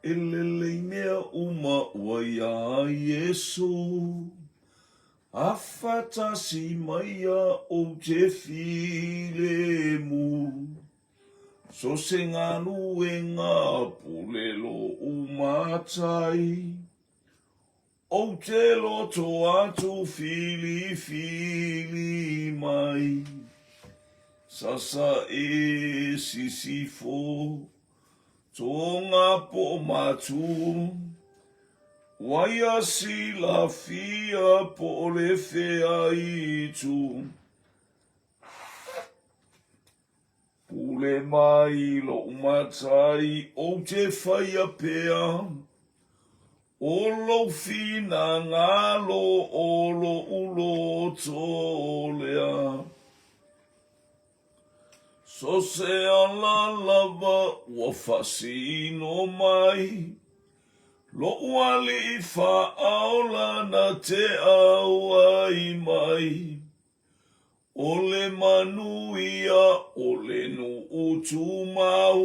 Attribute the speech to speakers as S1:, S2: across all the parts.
S1: E lelei mea uma ua iā Iesu, A faatasi mai ia ou te filemu. So se galuega pule loʻu matai, Ou te loto atu filifili mai, Sasa e sisifo Tonga po matu, Waia silafia po o le fea itu. Pule mai loʻu matai ou te whaia pea, O lou finagalo o loʻu loto lea. So se ala lava ua faasino mai, Loʻu aliʻi faaola na te ʻauai mai. ʻO le manuia, ʻo le nuʻu tumau,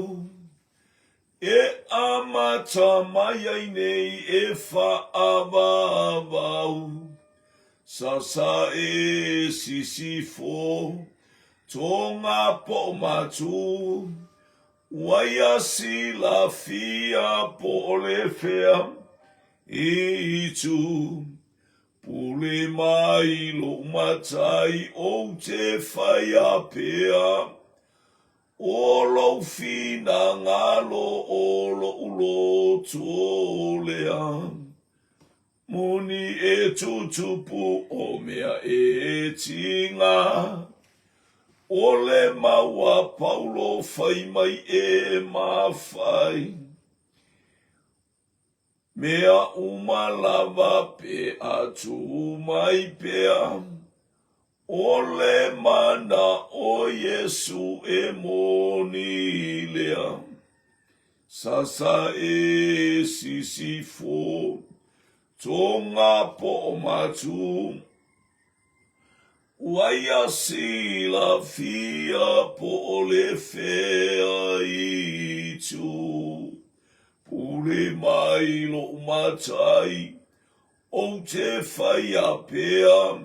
S1: E amata mai ai nei e faaavaavau. Sasa e Sisifo, Tonga poʻo matu, Waia silafia po o le fea itu. Pule mai loʻu matai ou te whaia pea, O lou finagalo o loʻu loto lea. Moni e tutupu o mea e tiga, O le mau a Paulo fai mai e mafai. Mea uma lava pe a tū mai pea, O le mana o Iesu e moni lea. Sasa e Sisifo, Tonga poʻo matu, Waia silafia po o le fea itu. Pule mai loʻu matai, ou te whaia pea,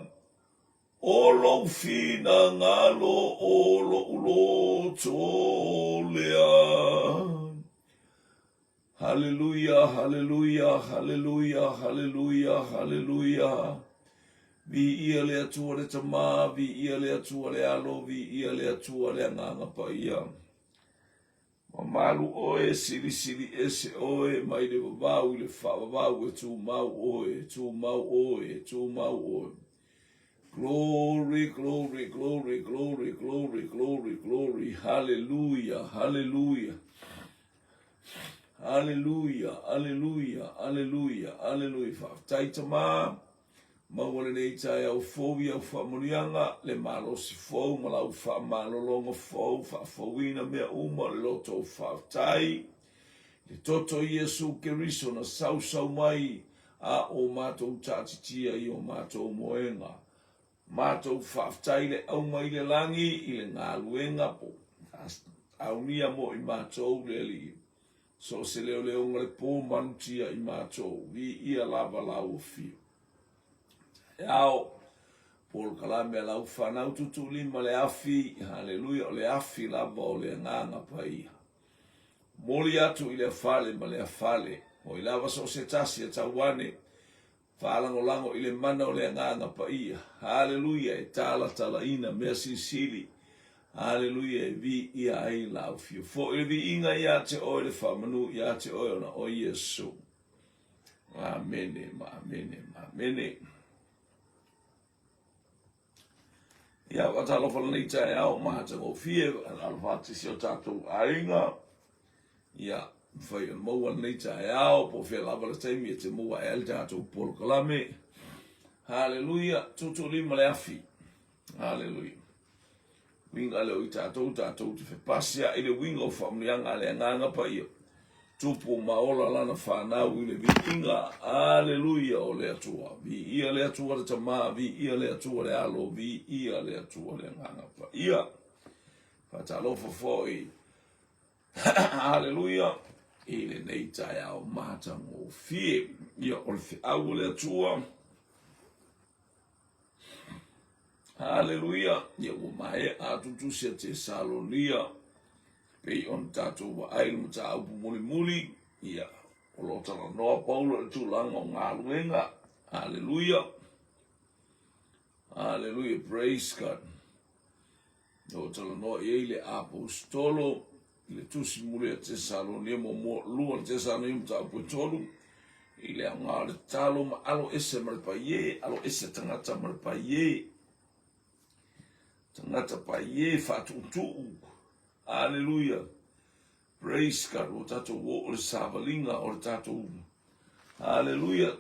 S1: O lou finagalo o loʻu loto lea. Haleluia, haleluia, haleluia, haleluia, haleluia. Viia le Atua le Tama, viia le Atua le Alo, viia le Atua le Agaga Paia. Mamalu ʻoe, silisili ese ʻoe, mai le vavau i le faavavau e tumau ʻoe, e tumau ʻoe, e tumau ʻoe. Glory, glory, glory, glory, glory, glory, glory, hallelujah, hallelujah. Aleluia, aleluia, aleluia, aleluia. Faafetai Tama, maua lenei taeao fou i au faamanuiaga, le malosi fou ma lau faamalologa fou, faafouina mea uma o le loto o faafetai. Le toto i Iesu Keriso na sausau mai a o matou taatitia i o matou moega. Matou faafetai le auma i le lagi i le galuega po aunia mo i matou le Alii. So o se leoleoga le po malutia i matou, viia lava lau afio. Taeao, polokalame a lau fanau tuutuulima le afi, haleluia, o le afi lava o le Agaga Paia. Momoli atu i lea fale ma lea fale, oi lava so o se tasi a tau ane, Faalagolago i le mana o le Agaga Paia. Haleluia! E talatalaina mea silisili. Haleluia! E viia ai lau fio. Foi le viiga iā te oe, le faamanu iā te oe ona oe Iesu. Amene ma amene ma amene. Ia, faatalofa lenei taeao matagofie, faatalofa atu i si o tatou aiga. Ia, mafai ona maua lenei taeao, po o fea lava le taimi e te maua ae ai le tatou polokalame. Haleluia, tuutuulima le afi. Haleluia. Uiga lea o i tatou, tatou te fepasiaʻi i le uiga o faamanuiaga a le Agaga Paia. Tupu ma ola lana fanau i le viiga, aleluia, o le Atua. Viia le Atua le Tama, viia le Atua le Alo, viia le Atua le Agaga Paia. Faatalofa foi. Aleluia. i lenei taeao matagofie. Ia, o le feau o le Atua. Haleluia! Ia ua maea atu tusi a Tesalonia, pei ona tatou vaai i le mataupu mulimuli, ia, o lo o talanoa Paulo i le tulaga o galuega. Haleluia! Haleluia! Praise God! O talanoa i ai le Aposetolo i le tusi muli a Tesalonia muamua, 2 Tesalonia mataupu e 3, i le aoga o le tatalo ma alo ese ma le paie, alo ese tagata ma le paie, tagata paie faatuutuu. Aleluia. Praise God. Ua tatou oo le savaliga o le tatou. Aleluia.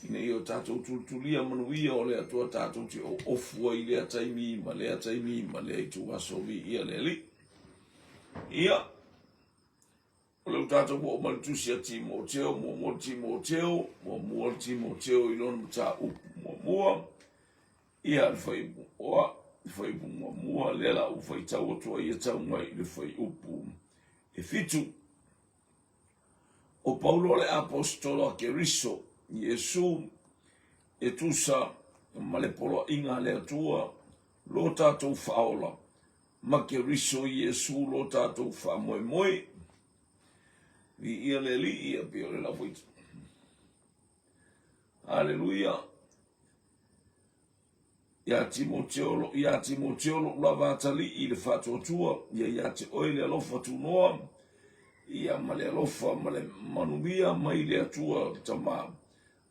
S1: Ina ia o tatou tulitulia manuia o le Atua tatou te oofu ai i lea taimi ma lea taimi ma lea ituaso viia le Alii. Ia, o lea ua tatou oo mai le tusi a Timoteo, muamua le Timoteo, muamua le Timoteo i lona mataupu muamua, ia le fuaiupu oa, le fuaiupu muamua, lea la ua faitau atu ai e tau mai i le fuaiupu e 7. O Paulo le Aposetolo a Keriso Iesu, e tusa ma le poloaiga a le Atua lo tatou faaola, ma Keriso Iesu lo tatou faamoemoe. Viia le Alii, ia pei o le lau faitau. Aleluia. Ia Timoteo, ia Timoteo lou lava atalii i le faatuatua, ia ia te oe le alofa tunoa, ia ma le alofa ma le manuia mai le Atua le Tama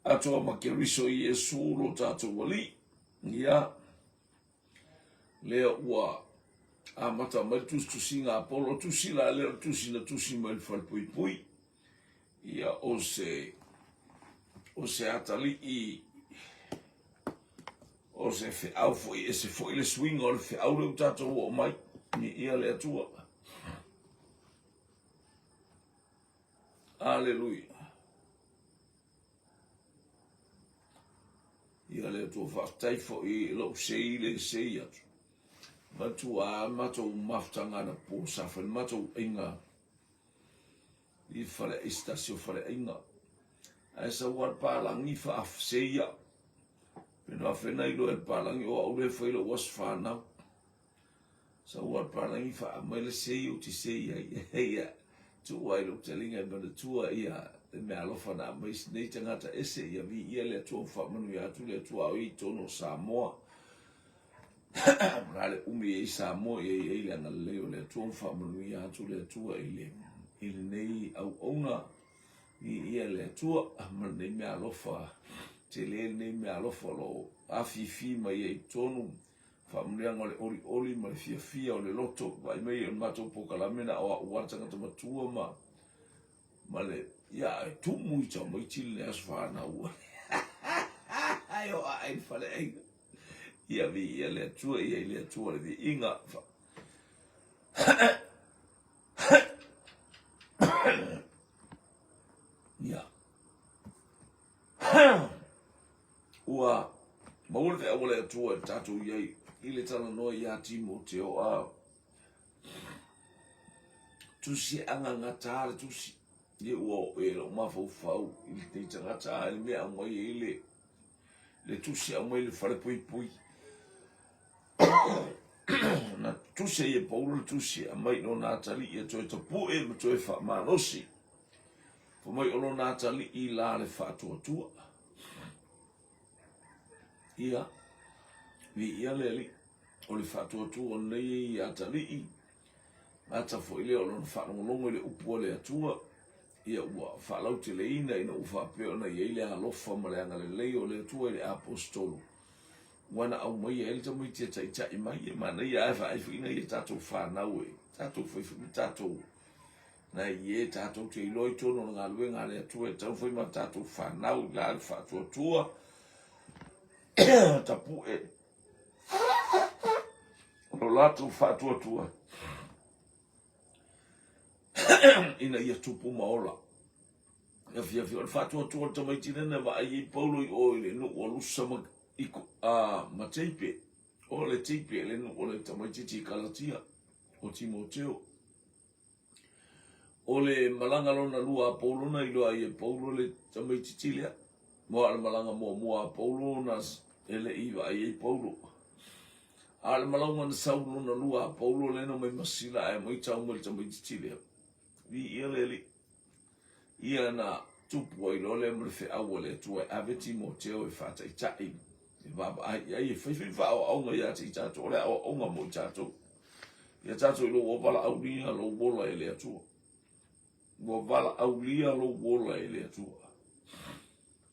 S1: atoa ma Keriso Iesu lo tatou Alii. Ia, lea ua amata mai le tusitusiga a Paulo, tusi la lea o le tusi na tusi mai le falepuipui. Ia, o se, o se atalii, o se feau foi, ese foi le suiga o le feau lea ua tatou oo mai, viia le Atua. Aleluia. Ia le Atua faafetai foi i lou sei le sei atu. Matua matou mafutaga anapo sa fai le matou aiga i fale i se tasi o faleaiga. Ae sau lava le palagi faaseia. Pe na afena iloa e le palagi o au lea e fai lou aso fanau. Sau lava le palagi faaamai le sei ou te sei ai. Ia, tuu ai lou taliga e manatua ia le meaalofa na aumai nei tagata ese ia viia le Atua ma faamanuia atu le Atua a o i totonu o Samoa. O le a le umi ai Samoa ia i ai le agalelei o le Atua ma faamanuia atu le Atua i le i lenei auauna viia le Atua ma lenei meaalofa tele lenei meaalofa o lo o afifi mai ai i totonu faamanuiaga o le olioli ma le fiafia o le loto vaai mai o le matou polokalame na o au lava le tagata matua ma ma le ia e tumu i tamaiti le aso fanau ai o ai le faleaiga Ia viia le Atua, ia i le Atua le viiga. Ia. Ua maua le feau a le Atua i tatou i ai i le talanoa ia Timoteo a tusi e agagata le tusi. Ia ua oo i lou mafaufau i lenei tagata a i le mea aumai ai le le tusi aumai le falepuipui. Na tusi ai e Paulo le tusi aumai i lona atalii e toe tapue ma toe faamalosi. Fai mai o lona atalii la le faatuatua. Ia, viia le Alii, o le faatuatua o lenei atalii, gata foi lea o lona faalogologo i le upu a le Atua, ia ua faalauteleina ina ua faapea ona i ai le alofa ma le agalelei o le Atua i le Aposetolo, ua na aumaia ai le tamaiti e taitai mai. E manaia lava e vaai foi nai a tatou fanau e tatou fai foi ma tatou nai e tatou te iloa i totonu o le galuega a le Atua e tatau foi ma tatou fanau i la le faatuatua tapue o lo latou faatuatua ina ia tupu ma ola. E afiafi o le faatuatua o le tamaiti lena e vaai ai Paulo i o i le nuu o Lusa ma, i, a, ma Teipe. O le Teipe le nuu o le tamaititi i Kalatia, o Timoteo. O le malaga lona lua a Paulo na iloa ai e Paulo le tamaitiiti lea. Aua o le malaga muamua a Paulo na e le i vaai ai Paulo. A o le malaga na sau lona lua a Paulo lea na omai ma Sila ae omai tau mai le tamaitiiti lea. Viia le Alii. Ia na tupu ai loa lea ma le feau a le Atua e ave Timoteo e faataitai, e vaavaai i ai, e fai foi faaoaoga ia te i tatou, o le aoaoga mo i tatou. Ia tatou iloa ua valaaulia lou ola e le Atua. Ua valaaulia lou ola e le Atua.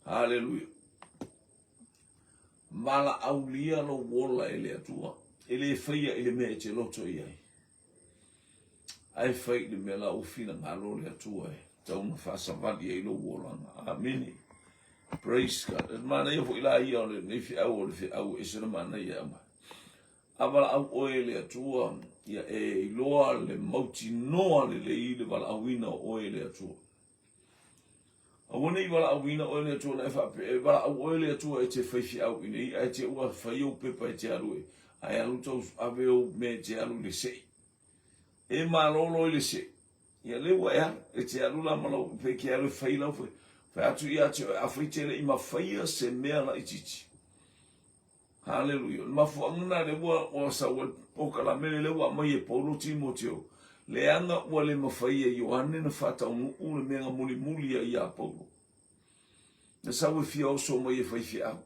S1: Haleluia. Valaaulia lou ola e le Atua. E le faia i le mea e te loto i ai. Ae fai i le mea la ua finagalo le Atua e tatau ona faasavali ai lou olaga. Amene. Praise God. E manaia foi la ia o lenei feau o le feau e ese le manaia e aumai. A valaau oe e le Atua, ia e iloa le mautinoa lelei le valaauina o oe e le Atua. Aua ne i valaauina oe le Atua na e faapea, e valaau oe le Atua e te fai feau i nei, ae te ua fai ou pepa e te alu e, ae alu tau ave ou mea e te alu i le sei. E malolo i le sei. Ia lea ua e alu, e te alu la ma lau, pe ke alu e fai lau fai. Fai atu ia te oe, afai te le i mafaia se mea laitiiti. Haleluia. O le mafuaaga lena lea ua, ua sau ai le polokalame lea ua aumai e Paulo Timoteo, leaga ua le mafai e Ioane na faataunuu le mea na mulimuli ai ia Paulo. Na sau e fia oso mai e faifeau.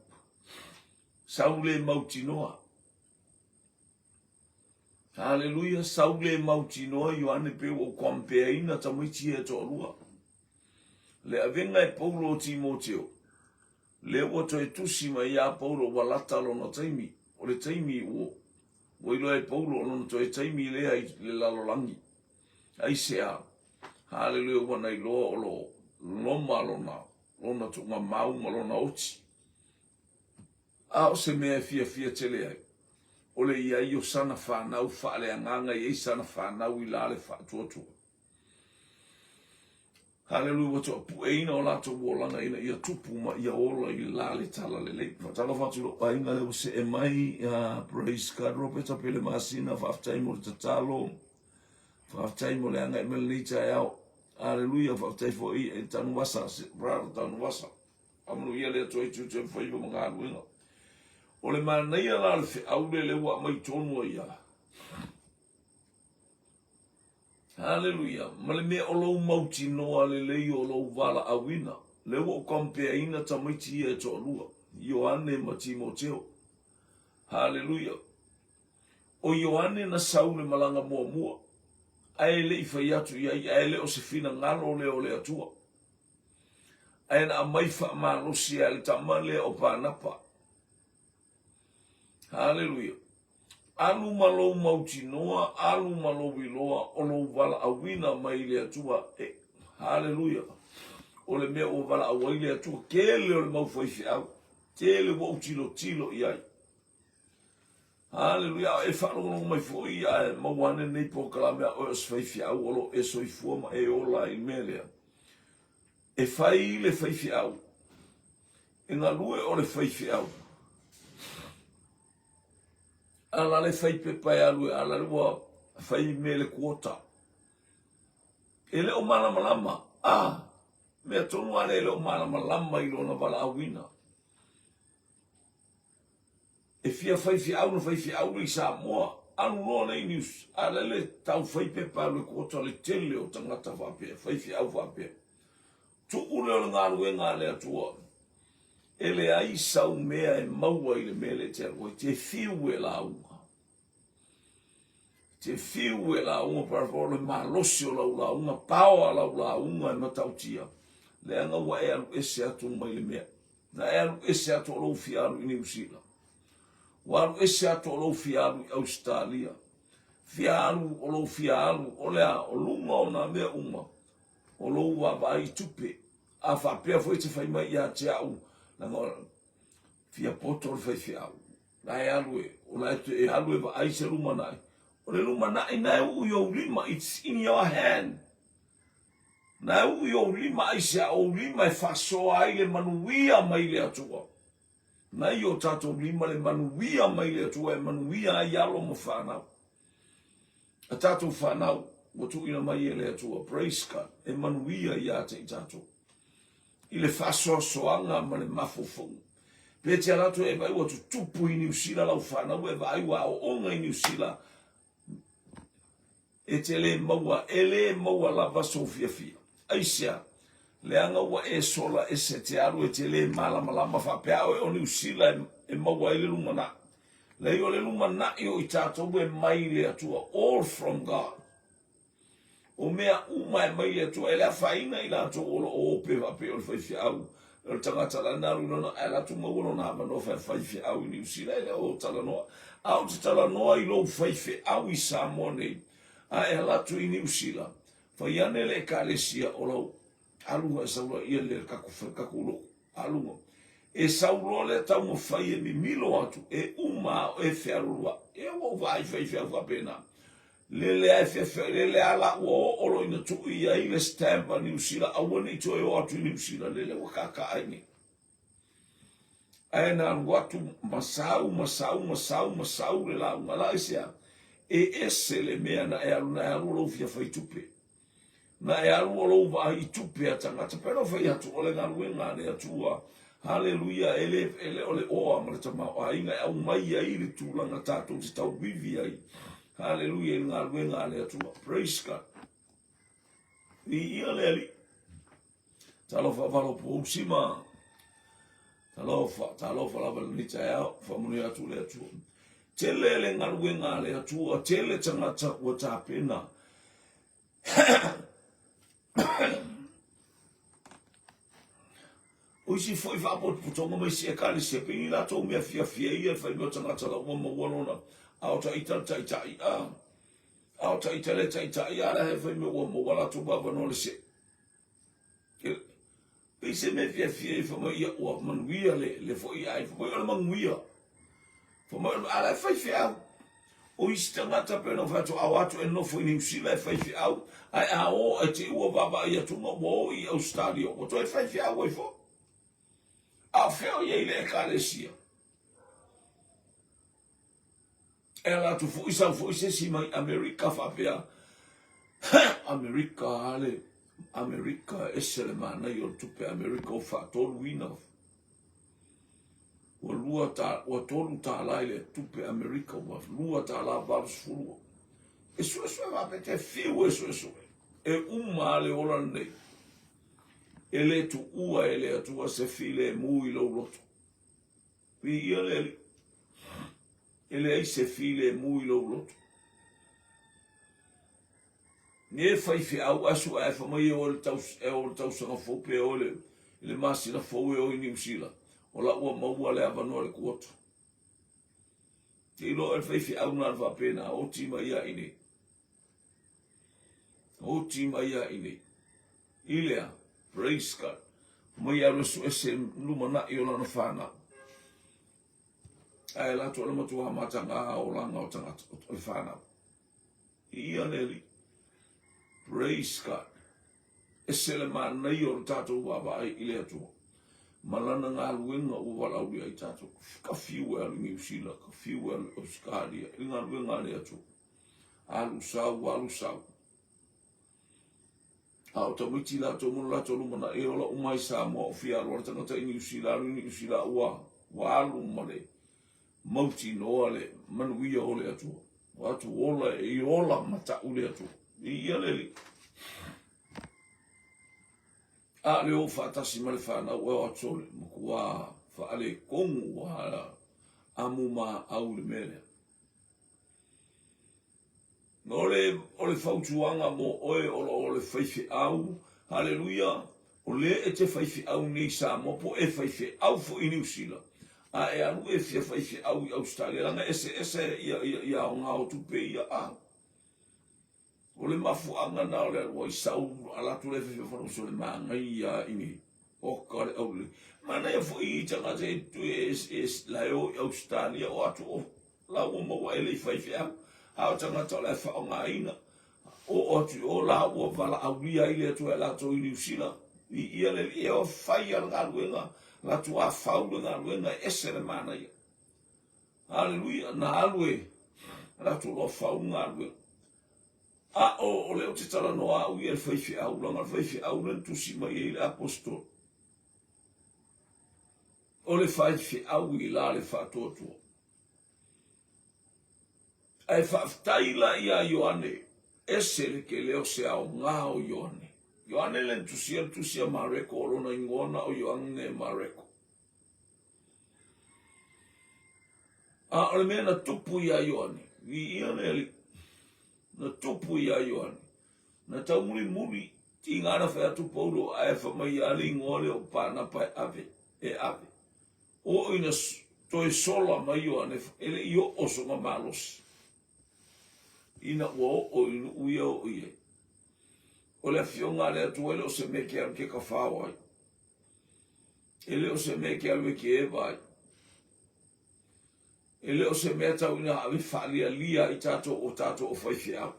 S1: Sau le mautinoa. Haleluia, sau le mautinoa Ioane pe ua ou compareina tamaiti ia e toalua. Le avega e Paulo o Timoteo, Lea ua toe tusi mai ia Paulo ua lata lona taimi, o le taimi ua ua iloa e Paulo o lona toe taimi lea i le lalolagi. Aisea? Haleluia, ua na iloa o lo loma lona, lona tuugamau ma lona oti. A o se mea e fiafia tele ai, o le i ai o sana fanau faaleagaga i ai sana fanau i la le faatuatua. Haleluia, ua toapueina o latou olaga ina ia tupu ma ia ola i le la le talalelei. Faatalofa atu i lou aiga lea ua see mai, praise God, Roberta Pele Masina, faafetai mo le tatalo, faafetai mo le agai mai lenei taeao. Haleluia, faafetai foi i Tanuvasa, brother Tanuvasa. Faamanuia le Atua i tiute ma faiva ma galuega. O le manaia la o le feau lea lea ua aumai tonu ai ia. Haleluia! Ma le mea o lou mautinoa lelei o lou valaauina, lea ua ou compareina tamaiti ia e toalua, Ioane ma Timoteo. Haleluia! O Ioane na sau le malaga muamua, ae le i fai atu i ai, ae le o se finagalo lea o le Atua. Ae na aumai faamalosi ai le tama lea o Panapa. Haleluia! Alu ma lou mautinoa, alu ma lou iloa o lou valaauina mai le Atua. E, haleluia! O le mea ua valaau ai le Atua, tele o le mau faifeau, tele ua ou tilotilo i ai. Haleluia! A e faalogologo mai foi ae maua ane lenei polokalame a oe o se faifeau o lo o e soifua ma e ola ai i le mea lea. E fai le faifeau, e galue o le faifeau. Ala le fai pepa e alu e ala le ua fai me le kuota. E le o malamalama. A, mea tonu lava lea e le o malamalama i lona valaauina. E fia fai feau na fai feau le i Samoa. Alu loa le i news. A le le tau fai pepa alu e kuota le tele o tagata faapea, fai feau faapea. Tuu lea o le galuega a le Atua. E leai sau mea e maua i le mea lea e te alu ai. Te fiu e lauga. Te fiu e lauga, parafo o le malosi o lau lauga, paoa lau lauga e matautia. Leaga ua e alu ese atu mai le mea. Na e alu ese atu o lou fia alu i Niu Sila. Ua alu ese atu o lou fia alu i Ausetalia. Fia alu o lou fia alu, o le a, o luga o nā mea uma, o lou vaavaai i tupe. A faapea foi e te fai mai ia te au, leaga fia poto le faifeau, la e alu e, o la e alu e vaai se lumanai. O le lumanai na e uu i ou lima, it's in your hand. Na e uu i ou lima aisea ou lima e faasoa ai le manuia mai le Atua. Na i o tatou lima le manuia mai le Atua e manuia ai alo ma fanau. A tatou fanau. ua tuuina mai e le Atua, praise God, e manuia ia te i tatou. I le faasoasoaga ma le mafaufauga. Pe te ala atu e vaai ua tutupu i Niu Sila lau fanau e vaai ua aooga i Niu Sila, E te le maua, e le maua lava sou fiafia. Aisea? Leaga ua e sola ese te alu e te le malamalama faapea oe o Niu Sila e maua ai le lumanai. Leai o le lumanai o i tatou e mai le Atua, all from God. O mea uma e mai le Atua, e le afaina i latou o lo o ope faapea o le faifeau, o le tagata la na alu i lona, ae alu atu maua lona avanoa fai faifeau i Niu Sila, e le o talanoa. A ou te talanoa i lou faifeau i Samoa nei, a e ala atu i Niu Sila, fai ane le ekalesia o lau aluga e sau loa ia le tatou fai tatou lotu, aluga. E sau loa le taumafai e mimilo atu, e uma a oe fealualuai. E ua ou vaai faifeau faapena. Lele a e fefe, lele a la ua oo loa ina tuu i ai le stamp a Niu Sila, aua ne i toe oo atu i Niu Sila, lele ua kaakaa ai nei. Ae na alu atu ma sau, ma sau, ma sau, ma sau le lauga la aisea? E ese le mea na e alu, na e alu o lou fia fai tupe. Na e alu o lou vaai i tupe a tagata. Pei ona fai atu, o le galuega a le Atua. Haleluia! E le, e le o le oa ma le tamaoaiga e aumai ai le tulaga tatou te tauivi ai. Haleluia i le galuega a le Atua. Praise God. Viia le Alii. Talofa Valopuausima. Talofa, talofa lava i lenei taeao. Faamanuia atu le Atua. Tele le galuega a le Atua, tele tagata ua tapena. O isi foi faapotopotoga ma isi ekalesia, pei ni latou mea fiafia ia le fai mea o tagata la ua maua lona, a o taita le taitai, a, a o taita le taitai, a la he fai mea ua maua latou avanoa le see. Pei se mea fiafia ia fai mai ia ua manuia le, le foi ai, fai mai o le manuia. Fai mai o le, a la e faifeau. O isi tagata pei ona fai atu, a o atu e nofo i Niu Sila e faifeau, ae a o ae te i ua vaavaai atu ma ua o i Ausetalia, ua toe faifeau ai foi. A o fea o i ai le Ekalesia? E ala atu foi sau foi se isi mai Amerika faapea, Amerika ale, Amerika ese le manaia o le tupe Amerika ua faatoluina. Ua lua ta, ua $3 i le tupe Amerika, ua $2.80. E suesue faapea te fiu e suesue. E uma le ola lenei. E le tuua e le Atua se filemu i lou loto. Viia le Alii. E leai se filemu i lou loto. Ne faifeau asu ae fai mai e o i le taus, e o i le tausaga fou pe o i le, i le masina fou e o i Niu Sila, o la ua maua le avanoa i le kuota. Te iloa e le faifeau na le faapena, oti mai ia i nei. Oti mai ia i nei. I lea, praise God, mai alu e suese lumanai o lana fanau. Ae la atu o le matua mataga olaga o tagata, o le fanau. Ia le Alii. Praise God. Ese le manaia o le tatou vaavaai i le Atua ma lana galuega ua valaaulia ai tatou. Ka fiu e alu i Niu Sila, ka fiu e alu i Ausetalia i le galuega a le Atua. Alu sau, alu sau. A o tamaiti latou ma lo latou lumanai e ola uma ai Samoa o fia alu a le tagata i Niu Sila, alu i Niu Sila ua, ua alu ma le mautinoa le manuia o le Atua. Ua atu ola e ola matau le Atua. Viia le Alii. A le o faatasi ma le fanau e o atu sole, matua faaletonu ua amu maau le mea lea. O le, o le fautuaga mo oe o lo o le faifeau, haleluia, o lea e te faifeau nei i Samoa po e faifeau foi i Niu Sila, a e alu e fia faifeau i Ausetalia, leaga e eseese ia, ia, ia aoga o tupe ia, a. O le mafuaaga na o le alu ai sau ala atu le fefe fana uso le manaia i nei. Oka le aulelei. Manaia foi i tagata e, e, e, la e o i Ausetalia o atu o La ua maua e le i faifeau, a o tagata o le a faaaogaina. Oo atu i o la ua valaaulia ai le Atua e latou i Niu Sila. Viia le Alii, e o fai a le galuega, latou a fau le galuega e ese le manaia. Haleluia, na alu e latou loa fau le galuega. A o, o lea ou te talanoa au ia i le faifeau, leaga o le faifeau lea na tusi mai ai le Aposetolo. O le faifeau i la le faatuatua. Ae faafetai la ia Ioane, ese le tele o se aoga o Ioane. Ioane lea na tusia le tusi a Mareko, o lona igoa na o Ioane Mareko. A o le mea na tupu iā Ioane, viia le Alii, na tupu iā Ioane, na taumulimuli, tiga na fai atu Paulo ae fai mai ia le igoa lea o Panapa e ave, e ave. Oo ina toe sola mai Ioane e le i oo sona malosi. Ina ua oo i nuu ia oo i ai. O le afioga a le Atua e le o se mea e te alu te tafao ai. E le o se mea e te alu e te eva ai. E le o se mea tau ina ave faalialia ai tatou o tatou o faifeau.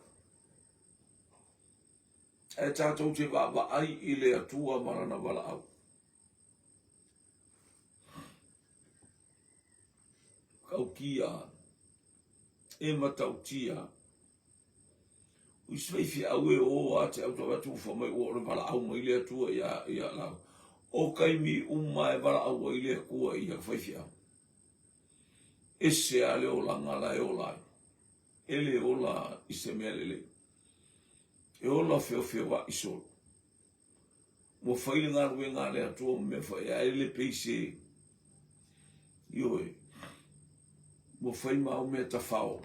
S1: Ae tatou te vaavaai i le Atua ma lana valaau. Tautia, e matautia. O isi faifeau e o a te au tau atu fa mai ua o le valaau mai le Atua ia ia lau. O taimi uma e valaau ai le Atua ia faifeau. Ese a le olaga la e ola ai. E le ola i se mea lelei. E ola feofeoa'i solo. Ua fai le galuega a le Atua ma mea fai ae le pei se ioe. Ua fai ma au mea tafao.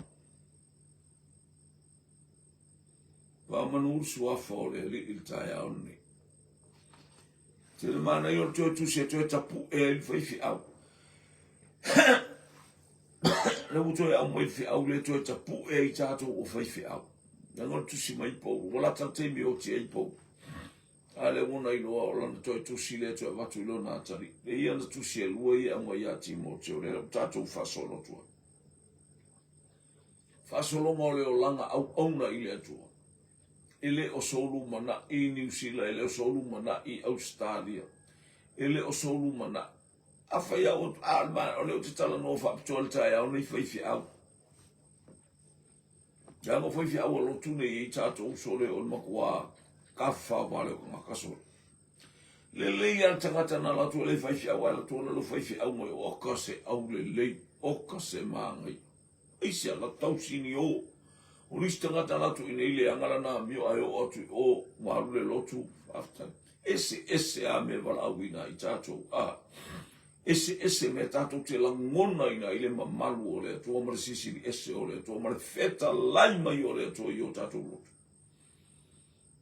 S1: Faamanu le suafa o le Alii i le taeao lenei. Tele manaia o le toe tusi e toe tapu'e ai le faifeau. Lea ua toe aumai le feau lea toe tapu'e ai tatou o faifeau. Leaga o le tusi mai Paulo, ua lata le taimi e oti ai Paulo. A lea ua na iloa o lana toe tusi lea toe avatu i lona atalii. E ia na tusi e lua ia e aumai ia Timoteo, lea ua tatou faasolo atu ai. Faasologa o le olaga auauna i le Atua. E le o sou lumanai i Niu Sila, e le o sou lumanai i Ausetalia, e le o sou lumanai. Afai au, a o lea ou te talanoa faapitoa i le taeao nei faifeau. Leaga o faifeau a lotu nei e i tatou sole o le matua tafafao vale o tagata sole. Lelei a le tagata na latu e le faifeau ae latu ona lo faifeau mai oka se au lelei, oka se māngai. Ai se ala tausi ni o. O nisi tagata latu i nei leaga lana amio ae oo atu i o ua alu le lotu, faafetai. Ese ese a mea valaauina i tatou a. Ese ese mea tatou te lagonaina ai le mamalu o le Atua ma le sisili ese o le Atua ma le fetalai mai o le Atua i o tatou lotu.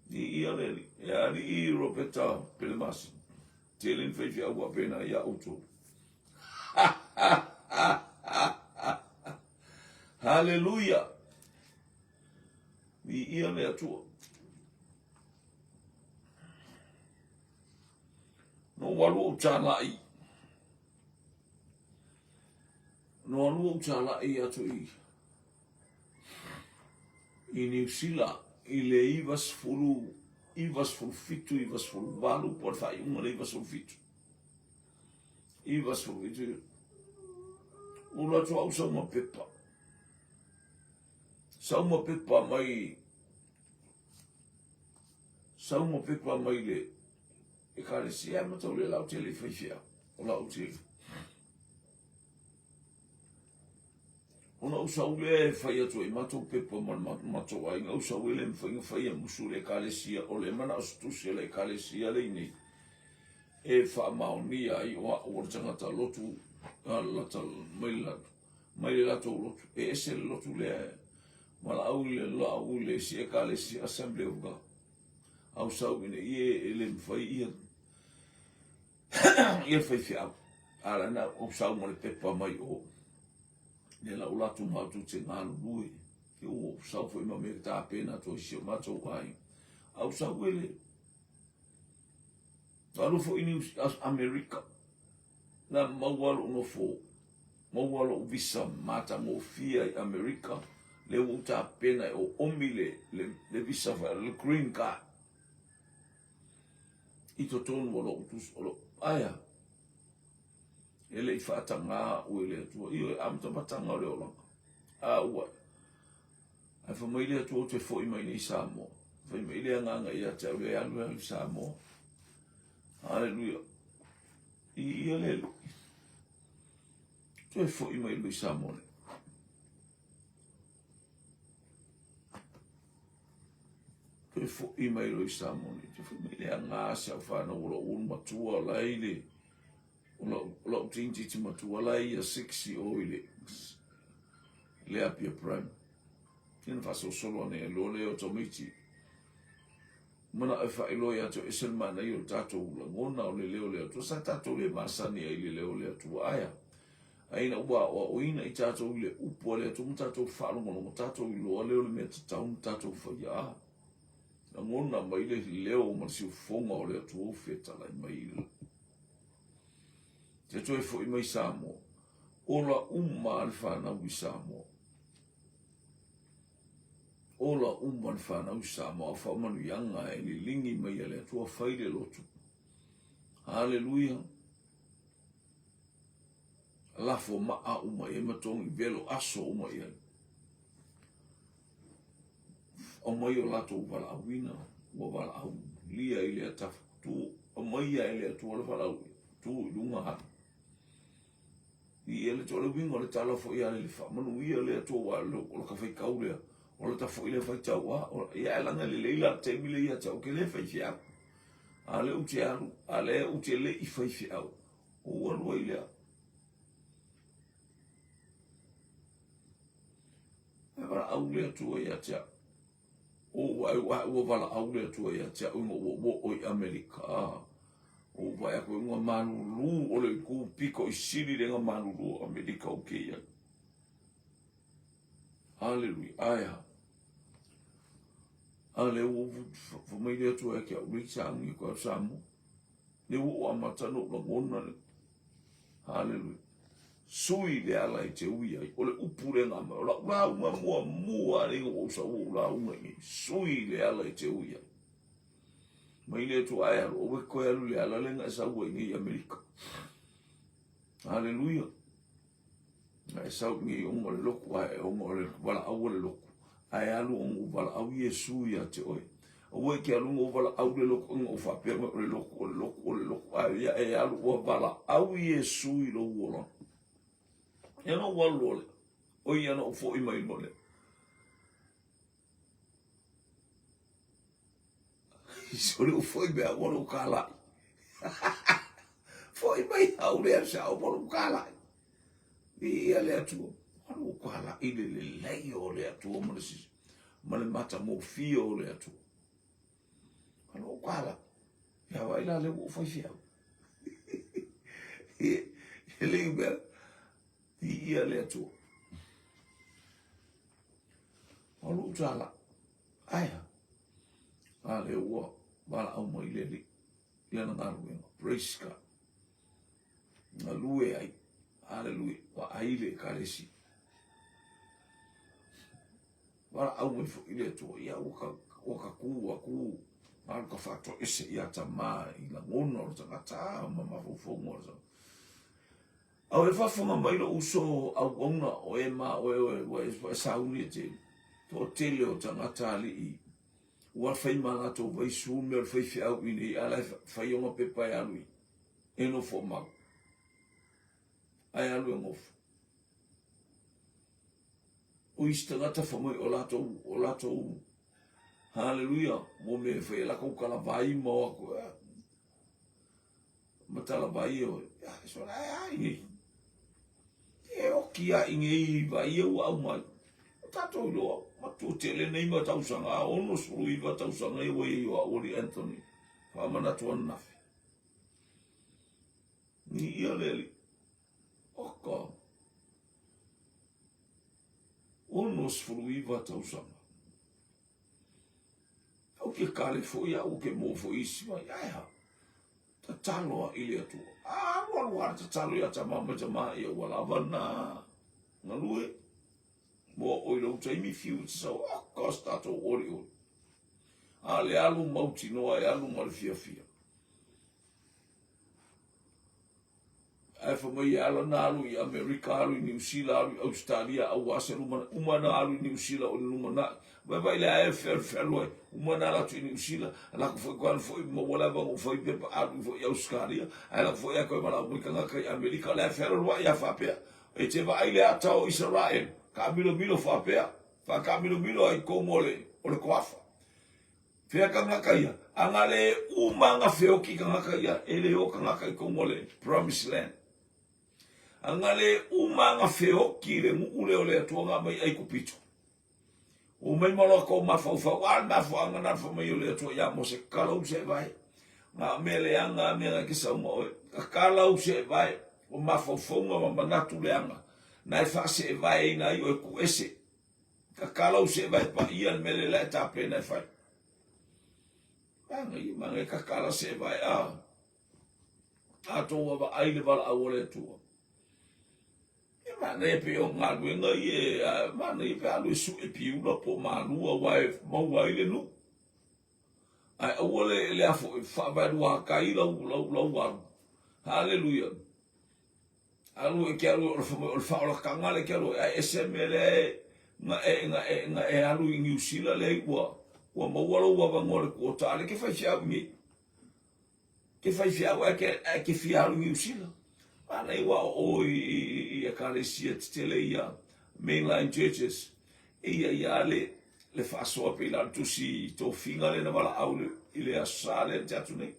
S1: Viia le Alii. E Alii Ropeta Pelemasi. Tele ni faifeau faapena ia outou. Haleluia. Viia le Atua. No alu ou tālaʻi. No alu ou tālaʻi atu i i Niu Sila i le 90, 97, 98 po o le faaiuga o le 97. 97. Ua alu atu au sau ma pepa. Sau ma pepa mai Sau ma pepa mai le Ekalesia ma tau le lau tele i faifeau o lau tele. Ona ou sau lea e fai atu ai matou pepa ma le matou aiga, ou sau e le mafai ona faia musu le Ekalesia, o le manao se tusi a le Ekalesia le i nei e faamaonia ai o au o le tagata lotu lata mai le mai le latou lotu. E ese le lotu lea e valaau i le laau i le isi Ekalesia Assembly of God. Au sau ina ia e le mafai ia ia faifeau. A la na ou sau ma le pepa mai o le lau latou matou te galulue. Ke ua ou sau foi ma mea tapena atu ai si o matou aiga. Au sau e le Alu foi i Amerika. Na maua lou nofo, maua lou visa matagofie i Amerika, lea ua ou tapena e oomi le, le, le visa, le green card i totonu o lou tusi, o lou, aia, e le i faatagā au e le Atua, ioe, amatamataga o le olaga, a ua. Ae fai mai le Atua ou te foi mai nei i Samoa. Fai mai le agaga ia te au e alu e alu i Samoa. Haleluia. I ia le Alii. Toe foi mai loa i Samoa nei. Toe foi mai loa i Samoa nei. Toe foi mai le aga si au whanau o lou ulu matua la i le o lau, lau tintiti matua la ia 6 o i le le Apia Prime. Tena faasolosolo ane ai loa lea o tamaiti. Manao e faailoa ia te oe, ese le manaia o le tatou lagona o le leo o le Atua. Sa tatou le masani ai i le leo o le Atua. Ae a? Ae ina ua aoaoina i tatou i le upu a le Atua ma tatou faalogologo, tatou iloa lea o le mea tatau ona tatou faia. A lagona mai le leo ma le siufofoga o le Atua ua fetalai mai i le Te toe foi mai Samoa. Ola uma le fanau i Samoa. Ola uma le fanau i Samoa, faamanuiaga e liligi mai e le Atua, fai le lotu. Haleluia. Lafo maa uma i ai ma togi velo aso uma i ai. Aumai o latou valaauina, ua valaaulia i le atafu tu, aumaia e le Atua le valaau tu i luga alu. I le o le uiga o le tala foi a le faamanuia le Atua aua o lata faitau lea, o lata foi lea faitau a, ia ae laga e lelei la le taimi lea ia te au, ou te le faifeau. A o lea ou te alu, a o lea ou te le i faifeau, ou alu ai lea. E valaau le Atua ia te au. Ou vaai ua ua valaau le Atua ia te au ina ua ou oo i Amerika. Ou vaai aku i uga malulu o le itu pito i sili lea na malulu o Amerika ou te i ai. Haleluia. Ae a? A lea ua fai mai le Atua ia te au, lei sauni e koe Samoa. Lea ua ou amata ona ou lagona le. Haleluia. Sui le ala e te ui ai. O le upu lea na aumai. O lau lauga muamua lea ina ua ou sau ua ou lauga i nei. Sui le ala e te ui ai. Mai le Atua ae alu, aua e toe alu i le ala lea na e sau ai nei i Amerika. Haleluia. Na e sau i nei ona o le lotu, ae ona o le valaau a le lotu. Ae alu ona ua valaau Iesu ia te oe. Aua e te alu ona ua valaau le lotu ona ou faapea mai o le lotu, o le lotu, o le lotu. Ae ia e alu ua valaau Iesu i lou olaga. Ia na ou alu loa lea. O ia na ou foi mai loa lea. Sole ua foi mai au ma lou kalai. Foi mai au lea sa au ma lou kalai. Viia le Atua. Ma lou kalai le lelei o le Atua ma le sisi. Ma le matagofie o le Atua. Ma lou kalai. Ia vai la lea ua ou faifeau. E le mea. Viia le Atua. O lou tala. Ae a? A lea ua valaau mai le Alii i lana galuega. Praise God. Galue ai. Hallelujah. Vaai le Ekalesia. Valaau mai foi le Atua. Ia ua ka, ua ka kū aku, alu ka faatoese ia tamā i lagona o le tagata ma mafaufauga o le tagata. A o e faafofoga mai lou uso auauna o e ma oe oe ua e, ua e sauni e te toatele o tagata alii ua fai ma latou vaisu mea o le faifeau i nei a la e fai ona pepa e alu i e nofo mau ae alu e nofo o isi tagata fa mai o latou o latou haleluia mo mea e fai e latou kalavai ma o atu Ma talavai e oe. Ia, sola e a i nei. E oki a i nei vai e ua aumai. O tatou iloa, matua tele nei ma tausaga, a 69 tausaga ia ua i ai o au alii Anthony. Faamanatu ananafi. Ni ia le alii. Oka. 69 tausaga. Au ke kale foi au ke mo foi isi mai. Ae ha. Tatalo a i le Atua. A alu alu a tatalo ia tama mai tama ia ua lava na galue. Mo oi lou taimi fiu i te sau. Oh, gosh, tatou oli oli. A le alu mautinoa e alu ma le fiafia. Ae fai mai e ala ona alu i Amerika, alu i Niu Sila, alu i Ausetalia, aua se lumanai. Uma ona alu i Niu Sila o le lumanai. Vaivai lea ae fealualu ai. Uma ona alu atu i Niu Sila, alu atu foi koe alu foi maua le avanoa ua fai pepa alu foi i Ausetalia, ae alu atu foi ae toe valaau mai tagata i Amerika, o lea e fealualuai lava faapea. E te vaai le ata o Isaraelu, taamilomilo faapea, faataamilomilo ai i totonu o le, o le toafa. Fea tagata ia? A na le uma na feoti tagata ia, e le o tagata i totonu o le Promised Land. A na le uma na feoti le nuu lea o le Atua na aumai Aikupito. Ua omai ma latou mafaufau, a le mafuaaga na fai mai o le Atua ia Mose, tatala ou seevae. Na o mea leaga a mea na e te sau ma oe. Tatala ou seevae, o mafaufauga ma manatu leaga, na e faaseevaeina ai oe tuu ese. Tatala ou seevae paia le mea lea la e tapena e fai. Manaia, manaia tatala seevae, a. Tatou vaavaai le valaau a le Atua. E manaia pei o galuega ia, e manaia pe alu e sue piula po o malua aua e maua ai le nuu. Ae aua le, le a foi, faavaeluatai lau, lau, lau alu. Haleluia. Alu e ke alu o le o le faaolataga le ke alu ae ese mea lea e na e na e na e alu i Niu Sila lea ua ua maua lou avanoa le kuota a le ke faifeau i nei. Ke faifeau ae ke, ae ke fia alu i Niu Sila. Manaia ua oo i, i, i ekalesia tetele ia, mainline churches. E ia ia le, le faasoa pei la o le tusi i tofiga lea na valaau le, i le Aso Sa lea na tea atu nei.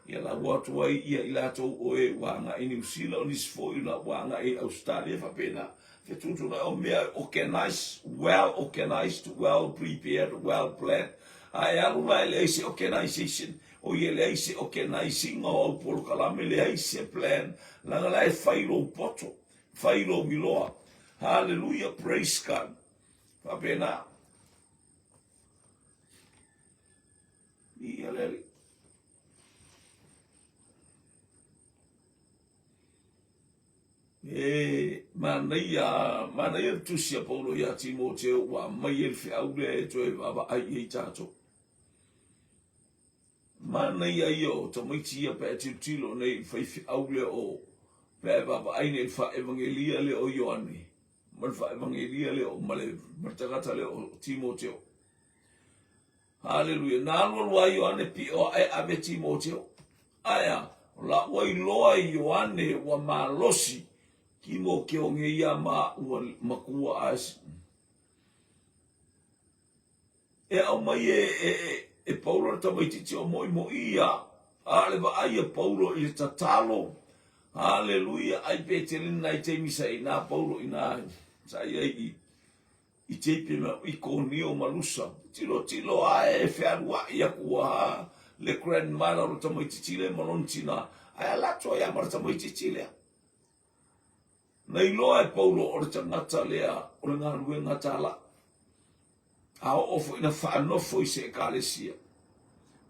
S1: Ia lau atu ai ia i latou o e ua agai i Niu Sila, o nisi foi ua agai i Ausetalia e faapena. Fetuutuunai o mea e organize, well organized, well prepared, well planned. A e alu la e leai se organization, o ia leai se organize ina o au polokalame, leai se plan, leaga la e fai lou poto, fai lou iloa. Hallelujah, praise God. Faapena. Ia le Alii. E manaia, manaia le tusi a Paulo ia Timoteo ua aumai ai le feau lea e toe vaavaai i ai tatou. Manaia ia o tamaiti ia pe a tilotilo nei i le faifeau lea o pe a e vaavaai nei i le faaevagelia lea o Ioane ma le faaevagelia lea o ma le, ma le tagata lea o Timoteo. Haleluia. Na alualu ai Ioane pio ae ave Timoteo. Ae a, o la ua iloa e Ioane ua malosi Timoteo ngeia ma ua matua ae e aumai e, e, e, e Paulo le tamaitiiti o moʻimoʻi ia, a o le vaai a Paulo i le tatalo. Haleluia. Ai pe tele ni nai taimi sa i nā Paulo i nā sa i ai i i Teipe ma Ikonio ma Lusa. Tilotilo ae e fealuai aku ua le grandmother o le tamaitiiti lea ma lona tina, ae ala atu ai lava ma le tamaitiiti lea. Na iloa e Paulo o le tagata lea o le galuega talai. A oo foi na faanofo i se ekalesia.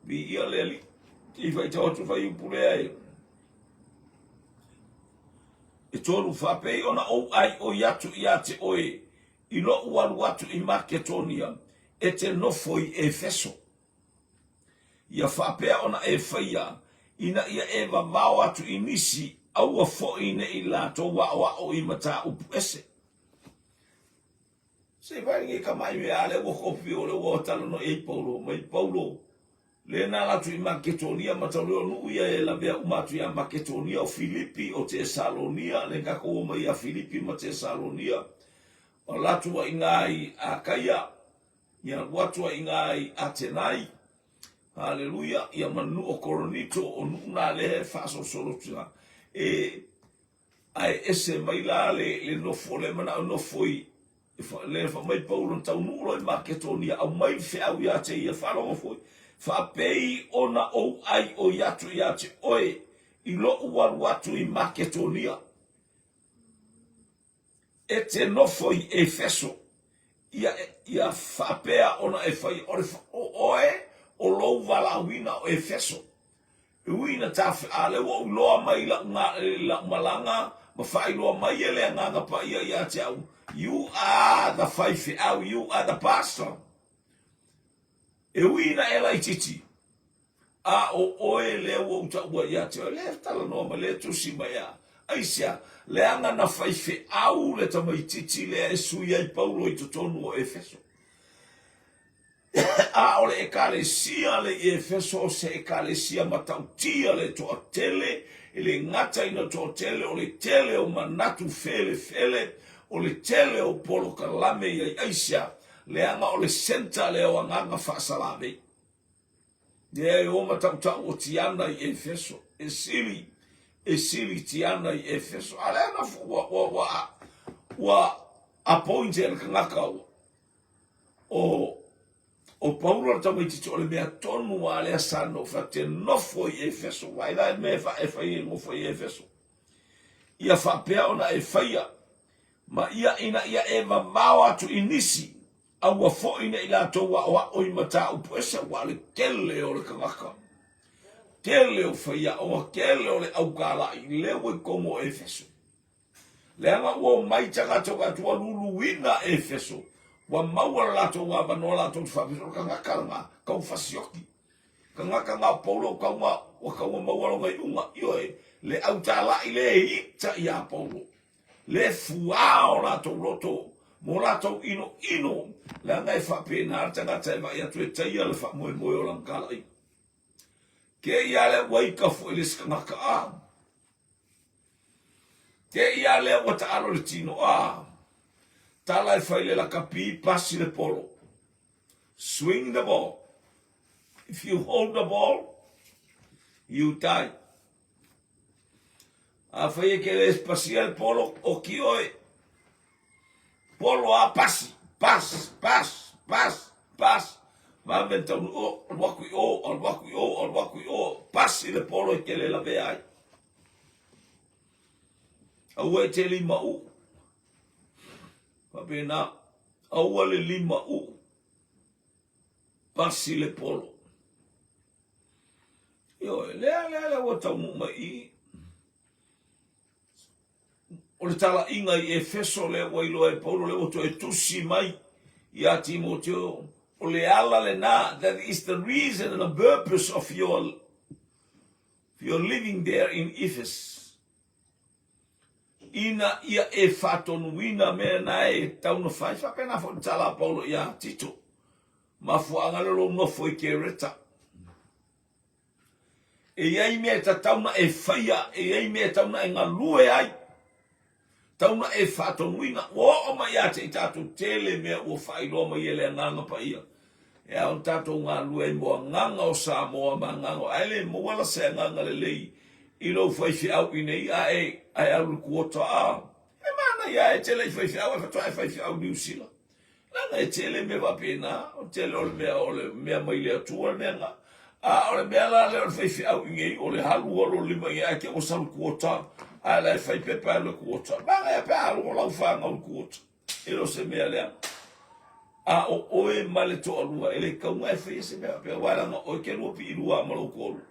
S1: Viia le Alii. I faitau atu fuaiupu lea e E tolu, faapei ona ou ʻaiʻoi atu iā te oe i loʻu alu atu i Maketonia, e te nofo i Efeso. Ia faapea ona e faia, ina ia e vavao atu i nisi, aua foi ne i latou aʻoaʻo i mataupu ese. Se i vaai nei tamaʻi mea a lea ua kopi o lea ua talanoa i ai Paulo, mai Paulo, Le na ala atu i Maketonia ma talu ai o nuu ia e lavea uma atu ia Maketonia, o Filipi, o Tesalonia, le tatou o mai ia Filipi ma Tesalonia, ala atu ai ina i Akaia, ia alu atu ai ina i Atenai, haleluia, ia ma nuu o Koronito, o nuu na lea e faasolosolo atu ina, e, ae ese mai la le, le nofo, le manao nofo i, Le fai mai Paulo na taunuu loa i Maketonia, aumai le feau ia te ia, faalogo foi, faapei ona ou ʻaiʻoi atu ia te oe i loʻu alu atu i Maketonia, e te nofo i Efeso, ia, ia faapea ona e faia, o le, o oe, o lou valaauina o Efeso. E ui ina tafea, a lea ua ou iloa mai i lau, lau malaga ma faailoa mai e le Agaga Paia ia te au, You are the faifeau, you are the pastor. E ui ina e laitiiti, a o oe lea ua ou taua ia te oe, lea talanoa mai, lea tusi mai a. Aisea? Leaga na faifeau le tamaitiiti lea e sui ai Paulo i totonu o Efeso. A o le Ekalesia le i Efeso o se Ekalesia matautia le toatele, e le gata ina toatele, o le tele o manatu felefele, o le tele o polokalame i ai. Aisea? Leaga o le centre lea o agaga faasalavei. Lea e o ma tautau o Tiana i Efeso, e sili, e sili Tiana i Efeso. A lea na ua, ua, ua, ua appoint e le tagata ua, o, o Paulo le tamaitiiti o le mea tonu a lea sa nofo, te nofo i Efeso. Vaai la i le mea e fa, e fai e nofo i Efeso. Ia faapea ona e faia, ma ia ina ia e vavao atu i nisi, Aua foi ne i latou aoao i mataupu ese aua le tele o le tagata, tele o faiaoga, tele o le aukala'i lea ua i totonu o Efeso. Leaga ua omai tagata ua atu ua luluina Efeso, ua maua le latou avanoa latou te faapea, o le tagata lena, tau fasioti. Tagata na o Paulo ua tau na, ua tau na maua lona iuga. Ioe, le autala'i lea e ita ia Paulo. Le fuā o latou loto mo latou ʻinoʻino, leaga e faapena le tagata e vaai atu e taia le faamoemoe o lana talaiga. Kēia lea ua ika foi le isi tagata a. Kēia lea ua taalo le tino a. Tala e fai le lakapi pasi le polo. Swing the ball. If you hold the ball, you die. Afai e ke le pasia le polo, oki oe. Polo a pasi, pas, pas, pas, pas. Vave taunu o, alu aku i o, alu aku i o, alu aku i o. Pasi le polo e ke le lavea ai. Aua e te lima u. Faapena, aua le lima u. Pasi le polo. Ioe, lea, lea, lea ua taunuu mai i i. O le talaiga i Efeso lea ua iloa e Paulo, lea ua toe tusi mai ia Timoteo, o le ala lena, that is the reason and the purpose of your, your living there in Ephesus. Ina ia e faatonuina mea na e tau na fai, faapena foi le tala a Paulo ia Tito. Mafuaaga lea o lou nofo i Kereta. E i ai mea e tatau na e faia, e i ai mea e tatau na e galue ai, tatau na e faatonuina. Ua oo mai ia te i tatou tele mea ua faailoa mai e le Agaga Paia. E ao ona tatou galue ai mo agaga o Samoa ma agaga o... Ae le maua la se agaga lelei i lou faifeau i nei a e, a e alu i le kuota a. E manaia e tele i faifeau ae faatoa e faifeau i Niu Sila. Leaga e tele mea faapena, o le tele o le mea o le mea mai le Atua le mea na. A o le mea la lea o le faifeau i nei, o le halu alu o le lima i ae te ua sau le kuota, ae la e fai pepa e alu le kuota. Manaia pe a alu o lau fanau le kuota. E le o se mea leaga. A o oe ma le toalua, e le tau e faia se mea faapea, aua leaga oe te lua piilua ma lou toalua.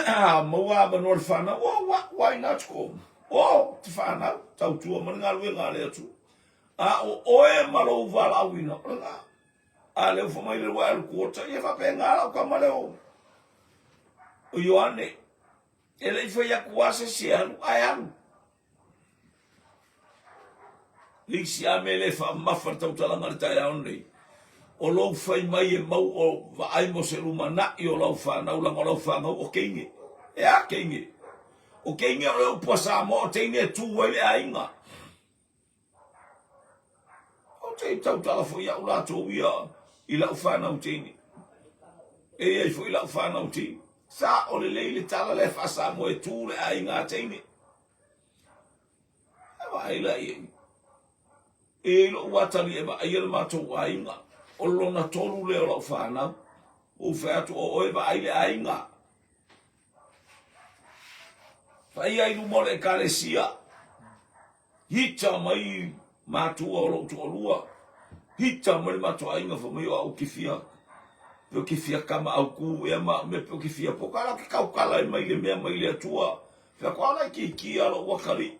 S1: A maua avanoa le fanau, oh, why not go? Oh, te fanau, tautua ma le galuega a le Atua. A o oe ma lou valaauina, o lena. A lea ua fai mai le ua alu kuota, ia faapena lau tama lea o Ioane. E le i fai atu lava se isi e alu, ae alu. Le isi lava mea lea e faamamafa le tautalaga i le taeao lenei, o lou fai mai e mau o vaai mo se lumanai o lau fanau, leaga o lau fanau o teine. E a teine? O teine o le upu a Samoa, o teine e tu ai le aiga. Ou te tautala foi iau latou ia i lau fanau teine. E i ai foi lau fanau teine. Sa o lelei le tala lea faa-Samoa e tu le aiga a teine. E vaai la i ai. E i ai lou atalii e vaaia le matou aiga. O lona tolu lea o lau fanau. Ua ou fai atu, o oe vaai le aiga. Vaai i luma o le ekalesia. Hita mai matua o lou toalua. Hita mai le matou aiga fai mai o au ke fia pe o ke fia kama au ku ea ma au mea pe o ke fia poka la ke kaukala e mai le mea mai le Atua. Fai atu ala itiiti a lou atalii.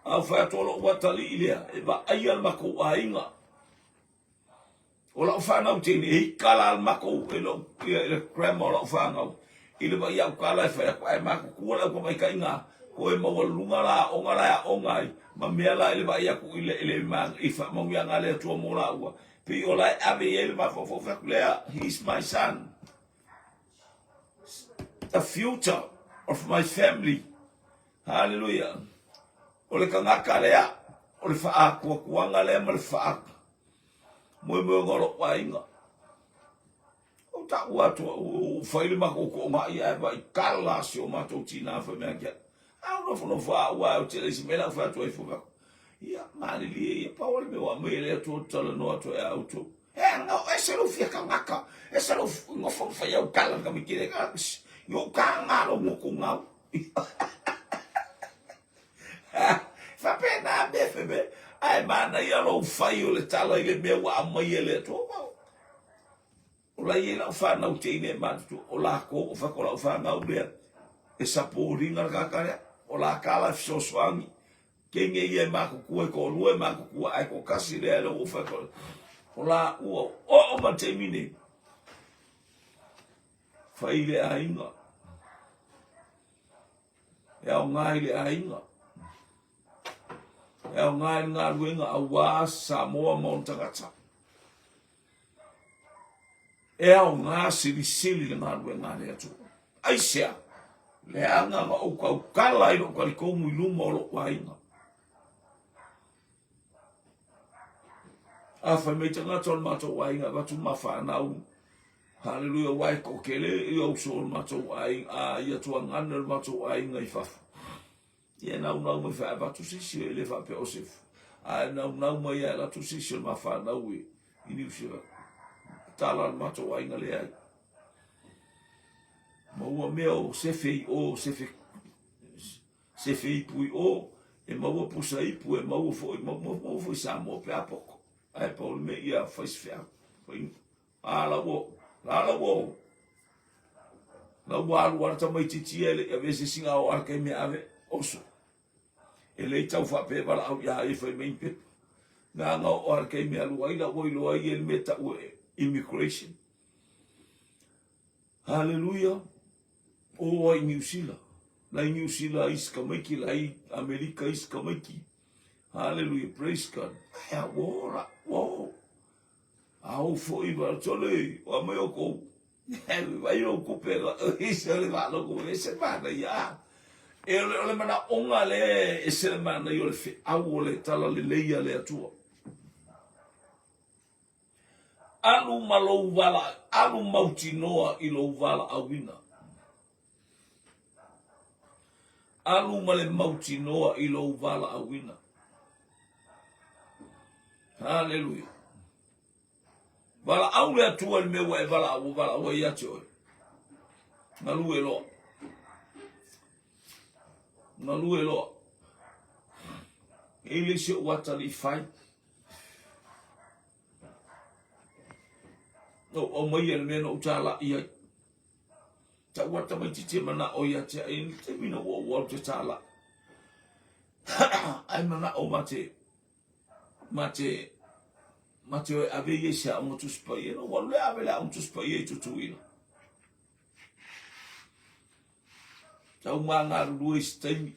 S1: A ou fai atu o lou atalii lea e vaaia le matou aiga. O lau fanau teine, e ika la le matou, e lou, ia, le grandma o lau fanau, i le vai au kala e fai atu, ae matutua le au tamaitaiga, toe maualuluga la aoga la e aoga ai, ma mea la i le vaai atu i le, i le, i faamanuiaga a le Atua mo laua, pei o la e ave i ai le mafaufau, fai atu lea, he is my son, the future of my family. Haleluia. O le tagata lea, o le faaatuatuaga lea ma le faa moemoega o lou aiga. O tau atu ua fai le matou toonai ae vaai kala si o matou tina fai mai ia te au. A ou nofonofo lava au ae ou te le isi mea la ou fai atu ai fua. Ia, malilie ia, pau o le mea ua aumai e le Atua ou te talanoa atu ai ia outou. E ana, ese lou fia tagata, ese lou nofo ma fai au tala i le tamaitiiti lea, i ou taga lou motu gau. Faapena mea fai mai, ae manaia lou fai o le tala i le mea ua aumai e le Atua. O la e i ai lau fanau teine e matutua, o lakou, o fai atu o lau fanau lea, e support ina le tagata lea, o la ka la e fesoasoani, teine ia e matutua e toalua e matutua, ae toatasi lea lea ua ou fai atu, o laua, oo mai le taimi nei, fai i le aiga, e aoga i le aiga, e aoga i le galuega aua Samoa ma ona tagata. E aoga silisili le galuega a le Atua. Aisea? Leaga na ou tautala i lou talitonu i luma o lou aiga. A fai mai tagata o le matou aiga, avatu ma fanau Haleluia, aua e toatele ia uso o le matou aiga, a ia tuagane o le matou aiga i fafo. Ia e naunau mai foi avatu se isi, e le faapea o se, a e naunau mai e alu atu se isi o le ma fanau i, i Niu Sila. Tala le matou aiga leai. Maua mea o sefe i o, sefe, sefe ipu i o, e maua pusa ipu, e maua foi, maua, maua foi Samoa pe a poto. Ae pau le mea ia fai se feau. Fai, A la ua, la la ua, la ua alu lava le tamaitiiti ia e le i avea se isi gao a le taimi e ave, oso. E le i tau faapea e valaau ia ia fai mai ni pepa. Na ona oo lava i le taimi e alu ai la ua iloa ai ia le mea e tau e immigration. Haleluia! O ai Niu Sila. La i Niu Sila isi tamaiti, la i Amerika isi tamaiti. Haleluia, praise God. Ae a ua o la, ua o. A ou foi ma sole, ua mai outou, vai lou tupe, ese le faalogo, ese le manaia. A, e o le, o le manaoga lea e ese le manaia o le feau o le talalelei a le Atua. Alu ma lou vala, alu mautinoa i lou valaauina. Alu ma le mautinoa i lou valaauina. Haleluia. Valaau le Atua i le mea ua e valaau, ua valaau ai ia te oe. Galue loa. Galue loa. E i le isi ou atalii fai. Na ou aumaia le mea na ou talai ai. Tau ata tamaitiiti e manao ia te ai le taimi na ua ou alu te talai. Ai manao ma te ma te ma te o e ave ia i se aoga Tusi Paia. Na ou alu lea ave le aoga Tusi Paia i Tutuila. Tau ma galulue i se taimi.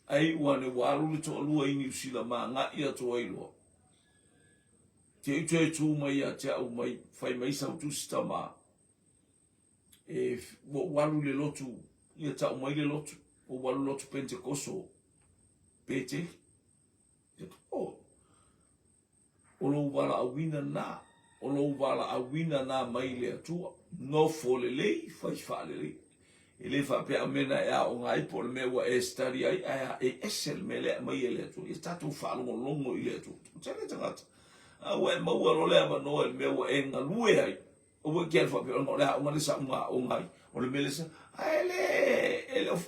S1: Ai ua ne ua alu le toalua i Niu Sila ma agai atu ai loa. Te i toe tū mai ia te au mai, fai mai sau tusi tama, e, ua ou alu i le lotu, ia tau mai le lotu, ua ou alu i le lotu Pentekoso, Peteli. Oh, o lou valaauina na, o lou valaauina na mai le Atua, nofo lelei, fai faalelei. E le faapea o mea na e aoga ai po o le mea ua e study ai, ae e ese le mea lea e aumai e le Atua. Ia tatou faalogologo i le Atua. Tele tagata, a ua e maua loa le avanoa i le mea ua e galue ai, aua e te alu faapea ona o le aoga lea sa ou aoga ai, o le mea lea sa... Ae le, e le o...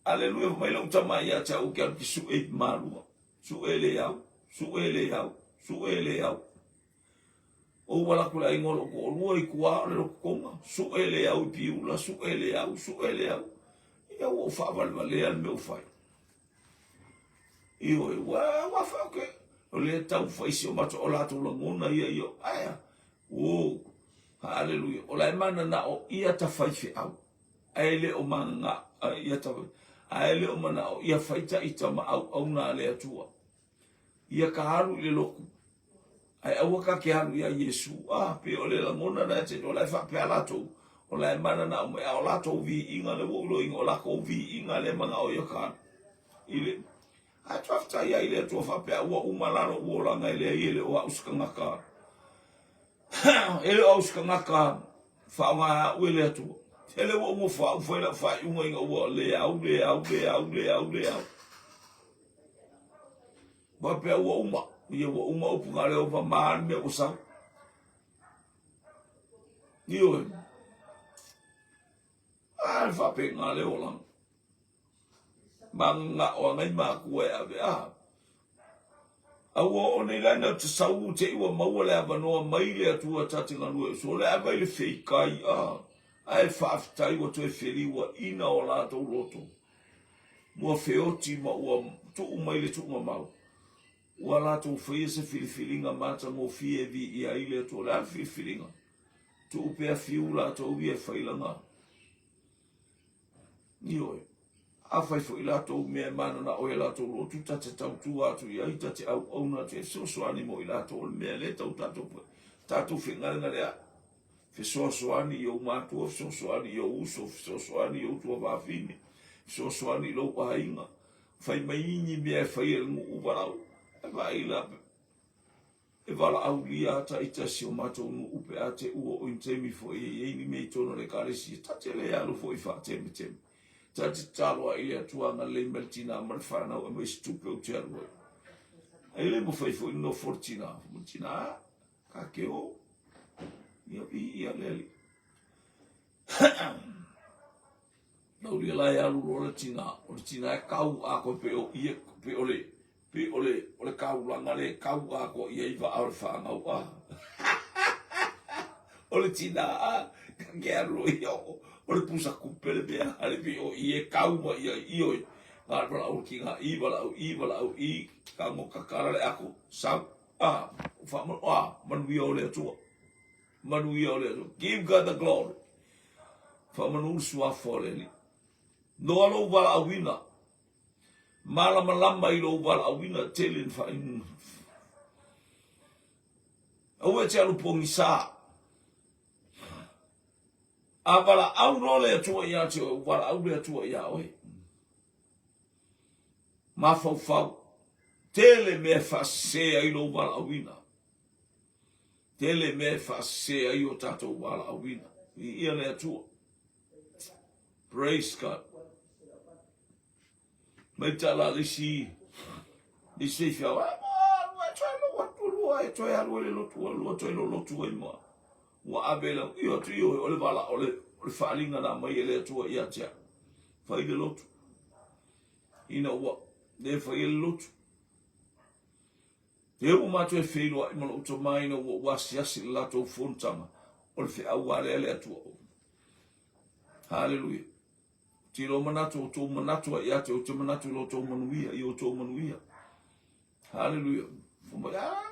S1: Aleluia, fai mai lou tama ia te au, ou te alu ki sue i Malua. Sue le au, sue le au, sue le au. Ou ala atu i le aiga o lou toalua i tua o le lotu Tonga, sue le au i Piula, sue le au, sue le au. Ia ua ou faavalevalea le mea ua fai. Ioe, ua, ua fai, okay. O lea tau fai si o matou, o latou lagona ia, ia, ae a. O, haleluia. O la e mananao ia ta faifeau. Ae le o manana ia ta ae le o manao ia fai ta ita ma auauna a le Atua. Ia ka alu i le lotu. Ae aua ka te alu ia Iesu. Ah, pe o le lagona na e te o la e faapea latou. O la e mananao mai, a o latou viiga le ua ou iloaina, o latou viiga le manao ia ka alu. I le, ae faafetai ai i le Atua faapea ua uma la lou olaga e leai e le o au se tagata e le o au se tagata faaaoga au e le Atua. Tele ua ou nofo au fai lau faaiuga ina ua le au, le au, le au, le au, le au. Faapea ua uma, ia ua uma upu na leo ma ma le mea ua sau. Ioe. A le faapena le olaga. Mananao a nai matua e ave a. A ua oo nei la ina te sau te i ua maua le avanoa mai le Atua ta te galue so le ave i le feikai a. Ae faafetai ua toe feliuaina o latou loto. Ua feoti ma ua tuu mai le tuugamau. Ua latou faia se filifiliga matagofie e viia ai le Atua. O le a le filifiliga? Tuu pea fiu latou ia e fai lana. Ioe. Afai foi latou mea e mananao e latou lotu, ta te tautua atu i ai, ta te auauna atu i ai, fesoasoani mo i latou o le mea lea tau tatou fai. Tatou fegalegaleai. Fesoasoani i ou matua, fesoasoani i ou uso, fesoasoani i ou tuafafine, fesoasoani i lou aiga. Fai mai ni mea e fai e le nuu valaau. E vaai la, E valaaulia a ita si o matou nuu pe a te ua o i ni taimi foi e i ai ni mea i totonu o le Ekalesia. Ta te le alu foi faatemeteme. Ta te tatalo ai i le Atua agalelei mai le tinā ma le fanau e aumai se tupe ou te alu ai. E le mafai foi ona nofo le tinā. Fai mai le tinā, Ka te o. Ia viia le Alii. Laulia la e alu loa le tina, o le tina e kau atoa pei o ie, pei o le, pei o le, o le kaulaga le kau atoa i ai vaa o le fanau a. O le tina a, ka ke alu loa ia o, o le pusa kupe le mea a le pei o ie kau ma ia i oi. Na o le valaau le tina i, valaau i, valaau i, tago kakala le ako, sau, a, wha, a, manuia o le Atua. Manuia o le Atua. Give God the glory. Faamanu le suafa o le Alii. Noa lou valaauina. Malamalama i lou valaauina tele ni faaiuga. Aua e te alu pogisa. A valaau loa le Atua ia te oe, ua valaau le Atua ia oe. Mafaufau. Tele mea e faasese ai lou valaauina. Tele mea e faasese ai o tatou valaauina. Viia le Atua. Praise God. Mai tala le isi le isi faifeau, ah, lua e toe lou atu, lua e toe alu ai le lotu, lua toe lolotu ai ma ua ave lau io atu io o le vala o le o le faaaliga na aumai e le Atua ia te au. Fai le lotu. Ina ua le faia le lotu. E ua matou e feiloai ma lou tama ina ua ou asiasi i le latou fonotaga, o le feau lava lea le Atua. Haleluia. Tilo manatu, o tou manatu ai ia te, ou te manatu i lo tou manuia, i o tou manuia. Haleluia. Fai mai, ah,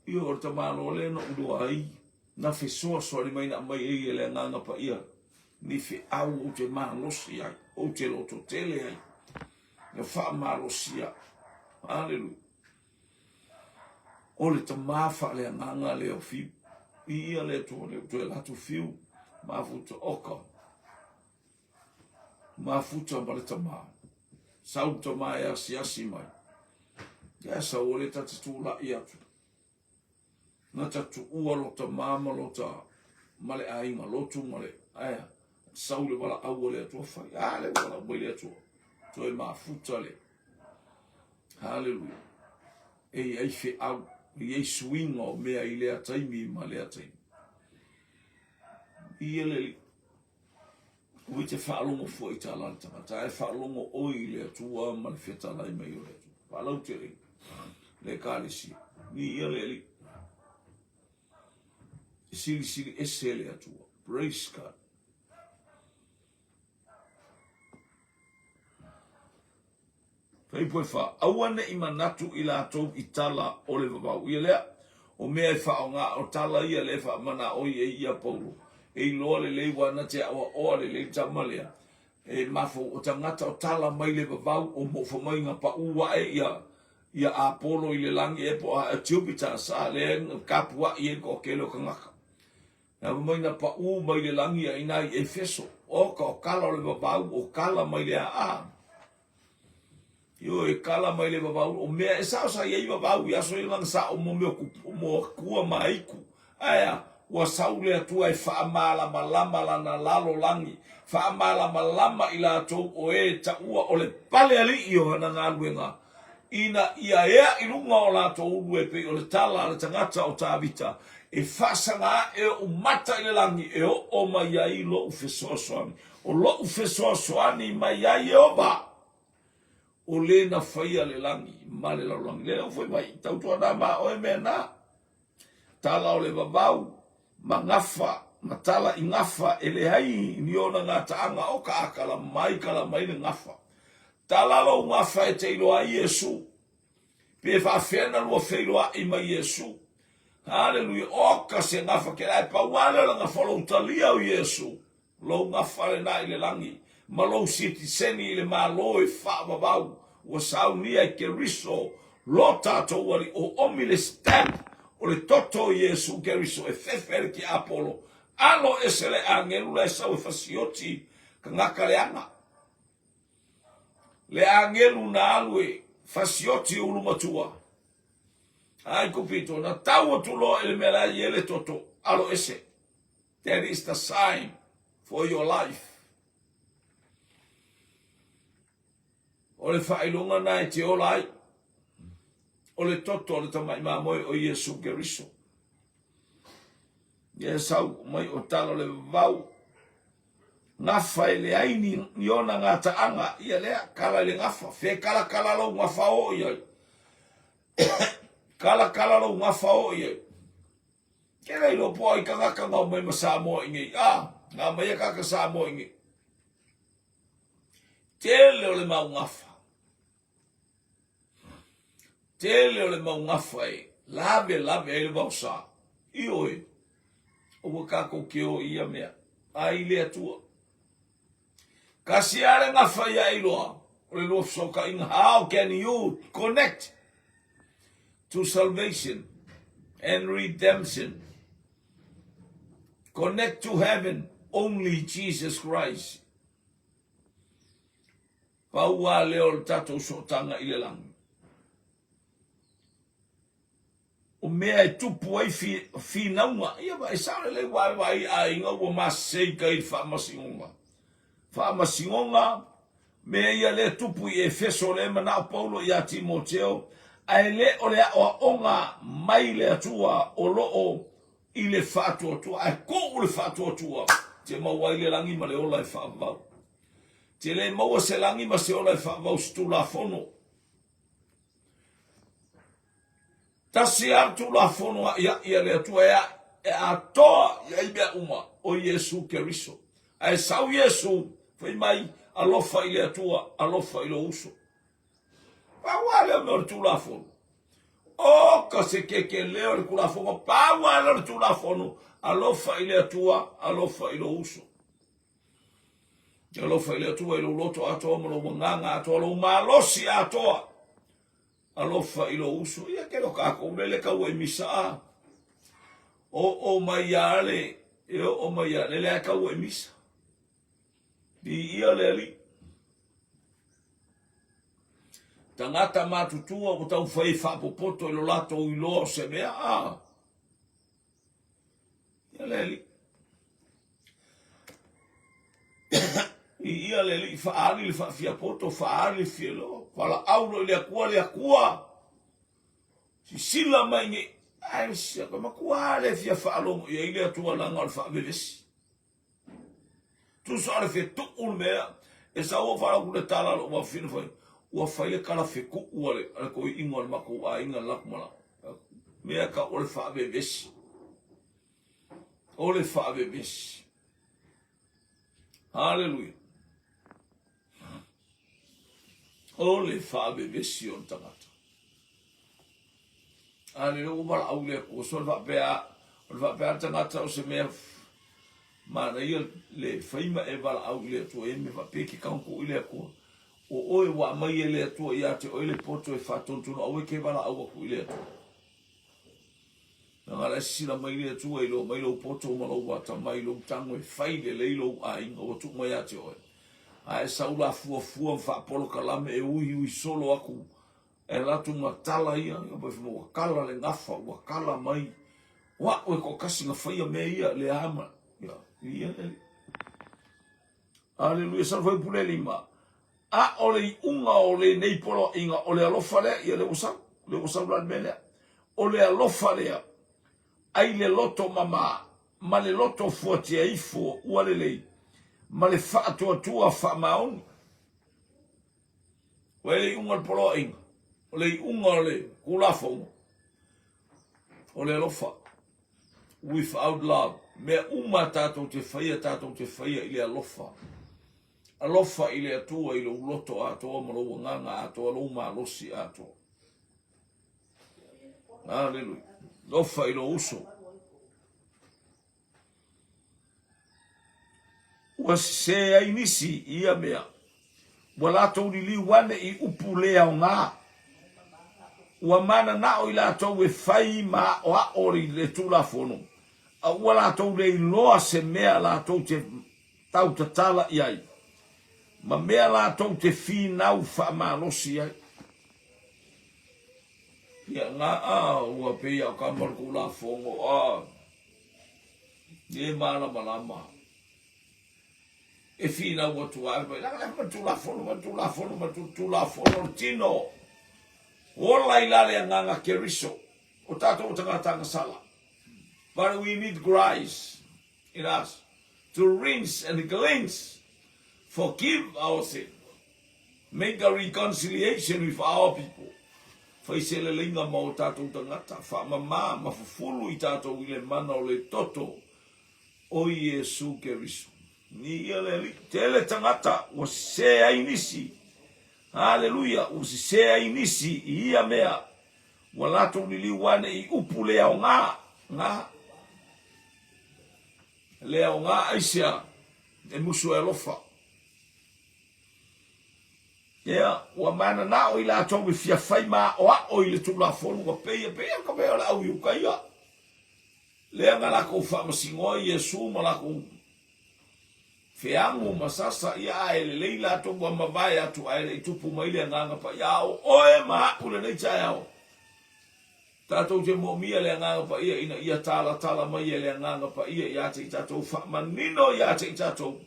S1: io o le tamaloa lea na ou iloa ai, na fesoasoani mai na aumai ai e le Agaga Paia, ni feau ou te malosi ai, ou te lototele ai, na faamalosia. Haleluia. O le tama faaleagaga lea o Fiu. Viia le Atua lea ua toe alu atu Fiu, mafuta oka. Mafuta ma le tama. Sau le tama e asiasi mai. Ia sau o le ta te tulai atu. Na ta tuua lota ma ma lota ma le aiga lotu ma le aea. Sau le valaau a le Atua fai. A le valaau mai le Atua. Toe mafuta le. Haleluia. E i ai feau, e i ai suiga o mea i lea taimi ma lea taimi. Ia le Alii. Ua te faalogo fua i tala a le tagata, ae faalogo oe i le Atua ma le fetalai mai o le Atua. Faalautele le Ekalesia. Viia le Alii. E silisili ese le Atua. Praise God. Fuaiupu e fa, Aua ne i manatu i latou i tala o le vavau. Ia lea, O mea e faaaoga, o tala ia lea e faamanaoi ai ia Paulo, e iloa lelei ua na te aoaoa lelei le tama lea, e mafau o tagata o tala mai le vavau o moofomaiga paʻū aʻe ia ia Apolo i le lagi ea po o a Jupiter sa lea e kapuaʻi ai le toatele o tagata. Na mai na paʻū mai le lagi a inā i Efeso. Oka o kala o le vavau o kala mai le aa. Ioe, kala mai le vavau, o mea e sao sa i ai vavau i aso ia lana sao mo mea o mo akua ma aiku. Ae a, ua sau le Atua e faamalamalama lana lalolagi, faamalamalama i latou o e taua o le pale alii o ana galuega, ina ia ea i luga o latou ulu e pei o le tala a le tagata o Tavita, e faasaga aʻe oʻu mata i le lagi e oo mai ai loʻu fesoasoani. O loʻu fesoasoani mai ai Ieova, o le na faia le lagi ma le lalolagi. Lea ua foi mai, tautuana ma oe mea na. Tala o le vavau ma gafa, ma tala i gafa e leai ni ona gataaga o ka a kala mai, kala mai le gafa. Tala lou gafa e te iloa ai Iesu. Pe faafea na lua feiloai ma Iesu. Haleluia. Oka se gafa ke lae pau lava lea o le gafa o lou talia o Iesu. Lou gafa lena i le lagi, ma lou sitiseni i le Malo e faavavau, ua saunia e Keriso lo tatou Alii, o omi le stamp o le toto o Iesu Keriso e fefe ai le tiapolo, alo ese le agelu la e sau e fasioti tagata leaga. Le agelu na alu e fasioti ulu matua. Ai kupito, na tau atu loa i le mea la e i ai le toto, alo ese. That is the sign for your life. O le faailoga na e te ola ai, o le toto o le tamai mamoe o Iesu Keriso. Ia sau mai o tala o le vavau, gafa e leai ni, ni ona gataaga, ia lea, kala i le gafa, fe kala kala lou gafa o i ai. Kala kala lou gafa o i ai. Kela iloa po ai tagata nga omai ma Samoa inei. A, nga mai a kaka Samoa inei. Tele o le mau gafa. Tele o le mau gafa e lave lave ai le vaosa. Ioe, aua kakou ke o i ia mea. Ai le Atua. Kasi a le gafa ia iloa, o le lua fesootaiga. How can you connect to salvation and redemption? Connect to heaven only Jesus Christ. Pau a lea o le tatou sootaga i le lagi. O mea e tupu ai finauga, ia e sao lelei ua vaai aiga ua masei kai i le faamasinoga. Faamasinoga, mea ia lea e tupu i Efeso lea e manao Paulo ia Timoteo, ae le o le aoaoga mai le Atua o lo o i le faatuatua, ae tuu le faatuatua te maua ai le lagi ma le ola e faavavau. Te le maua se lagi ma se ola e faavavau se Tulafono. Tasi lava le Tulafono aʻiaʻi a le Atua e e atoa i ai mea uma, o Iesu Keriso. Ae sau Iesu, fai mai, alofa i le Atua, alofa i lou uso. Pau lava lea o mea o le Tulafono. O ka se kekelē o le Tulafono, pau lava lea o le Tulafono, alofa i le Atua, alofa i lou uso. Alofa i le Atua i lou loto atoa ma lou agaga atoa, lou malosi atoa. Alofa i lou uso. Ia ke lo kākou lele kaua i misa a. Oo mai ia le, e oo mai ia lele a kaua i misa. Viia le Alii. Tagata matutua ua taumafai e faapopoto i lo latou iloa o se mea a. Ia le Alii. Viia le Alii, faaali le faafiapoto, faaali le fialoa, valaau loa i le Atua, le Atua, sisila mai nei. Ae se ka matua le fia faalogo i ai le Atua leaga o le faavevesi. Tusa o le fetuu le mea, e sau o faalogo le tala a lou afafine fai, ua fai le tala fetuu a le, a le toeaina o le matou aiga le latou malaga. Mea tau o le faavevesi. O le faavevesi. Haleluia. O le faavevesi o le tagata. A le ua valaau i le Atua, so le faapea, o le faapea le tagata o se mea manaia le fai ma e valaau i le Atua e mea faapea e te tago i le Atua. O oe ua aumai e le Atua ia te oe le poto e faatonutonu aua e te valaau atu i le Atua. Leaga la e sisila mai le Atua iloa mai lou poto ma lou atamai, lou tago e fai lelei lou aiga ua tuu mai ia te oe. A e sau la fuafua ma faapolokalame e uiui solo atu e alu atu ma tala ia, ua tala le gafa, ua tala mai o a'u e toatasi na faia mea ia, le a ma, ia, ia le Alii. Aleluia, Sala Fuaiupu 5. A o le iuga o lenei poloaiga, o le alofa lea, ia lea ua sau, lea ua sau la le mea lea. O le alofa lea, ai le loto mama, ma le loto fuatia ifo ua lelei, ma le faatuatua faamaoni. Ua le iuga o le poloaiga, o le iuga o le Tulafono, o le alofa. Without love, mea uma tatou te faia, tatou te faia i le alofa. Alofa i le Atua i lou loto atoa ma lou agaga atoa, lou malosi atoa. Aleluia. Alofa i lou uso. Ua sese ai nisi i ia mea, ua latou liliu ane i upu le aoga. Ua mananao i latou e fai ma aʻoaʻo i le Tulafono, a ua latou le iloa se mea latou te tautatala i ai, ma mea latou te finau faamalosi ai. Ia, na, a, ua pei a o ka ma le Tulafono, a. Le malamalama e finau atu ai mai leaga le Tulafono ma Tulafono ma Tulafono o le tino. Ola i la le agaga Keriso o tatou tagata agasala. But we need Christ in us to rinse and cleanse, forgive our sin. Make a reconciliation with our people. Fai se leleiga ma o tatou tagata, faamama ma fufulu i tatou i le mana o le toto o Iesu Keriso. Ni ia le Alii. Tele tagata ua sese ai nisi. Haleluia! Ua sese ai nisi i ia mea. Ua latou liliu ane i upu le aoga, ga. Le aoga aisea e musu e alofa. Ia, ua mananao i latou e fia fai ma aʻoaʻo i le Tulafono, ua pei e pei a ka mea o le au Iukaia, lea na lakou faamasinoa Iesu ma lakou feagu ma sasa, ia ae lelei latou ua mavae atu ae le i tupu mai le Agaga Paia, a o oe ma aʻu lenei taeao. Tatou te moomia le Agaga Paia ina ia talatala mai e le Agaga Paia ia te i tatou, faamanino ia te i tatou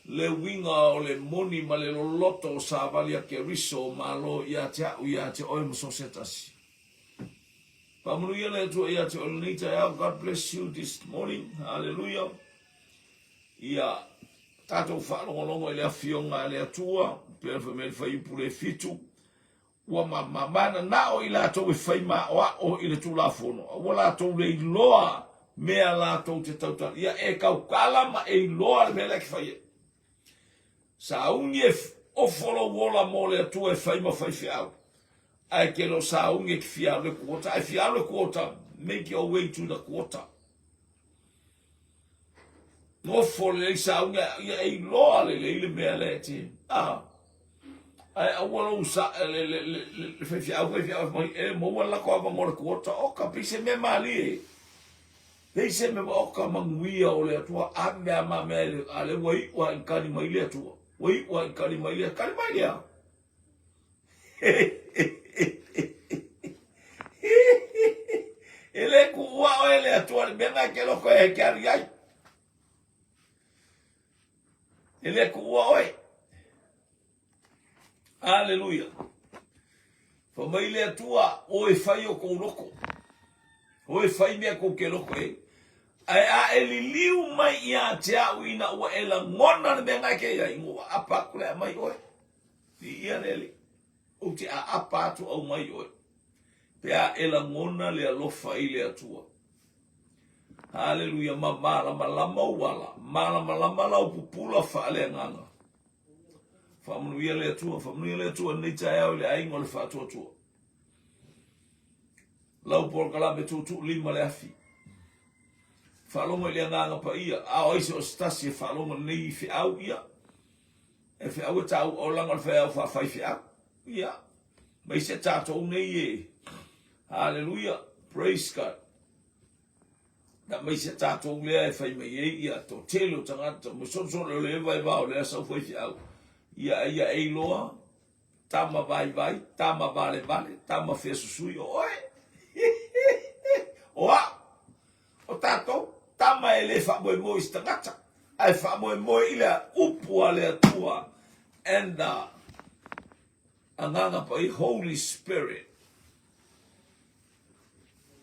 S1: le uiga o le moni ma le loloto o savali a Keriso o Malo ia te a'u, ia te oe ma so se tasi. Faamanuia le Atua ia te oe lenei taeao. God bless you this morning. Hallelujah. Ia tatou faalogologo i le Afioga a le Atua, pei ona fai mai le Fuaiupu le 7, Ua mananao i latou e fai maoaʻo i le Tulafono, a ua latou le iloa mea latou te tautala. Ia e tautala ma e iloa le mea lea e te fai ai. Sauni e ofo lou ola mo le Atua e fai ma faifeau, ae ke le o sauni e te fia alu e kuota. A e fia alu e kuota, make your way to the quota. Nofo lelei sauni ia e iloa lelei le mea lea e te, a. Ae aua lou sa, le, le, le, le faifeau, faifeau mai, e maua le latou avanoa le kuota, oka, pei se mea malie. Pei se mea, oka manuia o le Atua, ave a ma mea, a le ua iu a i kali mai le Atua. Ua iu a i kali mai le, kali mai lea. E le kuua oe le Atua le mea na e ke loko e ke alu ai. E le kuua oe. Aleluia. Fa mai le Atua, o e fai o kou loko. O e fai mea kou ke loko e. Ae a e liliu mai ia te a'u ina ua e lagona le mea na e ke iai, ua aapa atu le aumai oe. Viia le Alii. Ou te aapa atu aumai oe. Pe a e lagona le alofa i le Atua. Haleluia, ma malamalama ou ala, malamalama lau pupula faaleagaga. Faamanuia le Atua, faamanuia le Atua i lenei taeao i le aiga o le faatuatua. Lau polokalame tuutuu lima le afi. Faalogo i le Agaga Paia, a o ai se o se tasi e faalogo i lenei feau, ia, e feau e taua olaga o le feau faafaifeau. Ia, maise tatou nei e, hallelujah, praise God. Na maise tatou lea e fai mai ai ia toatele o tagata, mo solisoli o le eva e vao lea sau faifeau. Ia, ia e iloa, Tama vaivai, tama valevale, tama feasusui, o oe. O au, o tatou, tama e le faamoemoe i se tagata, ae faamoemoe i le upu a le Atua and the Agaga Paia, Holy Spirit,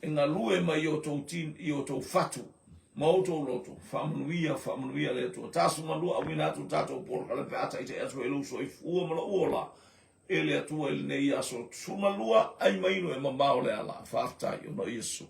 S1: e galue mai i outou tin, i outou fatu ma outou loto. Faamanuia, faamanuia le Atua. Taso ma lua auina atu tatou polokalame pe a taitai atu ai lou soifua ma lou ola e le Atua i lenei aso 12 ai ma inu e mamao le ala. Faafetai ona o Iesu.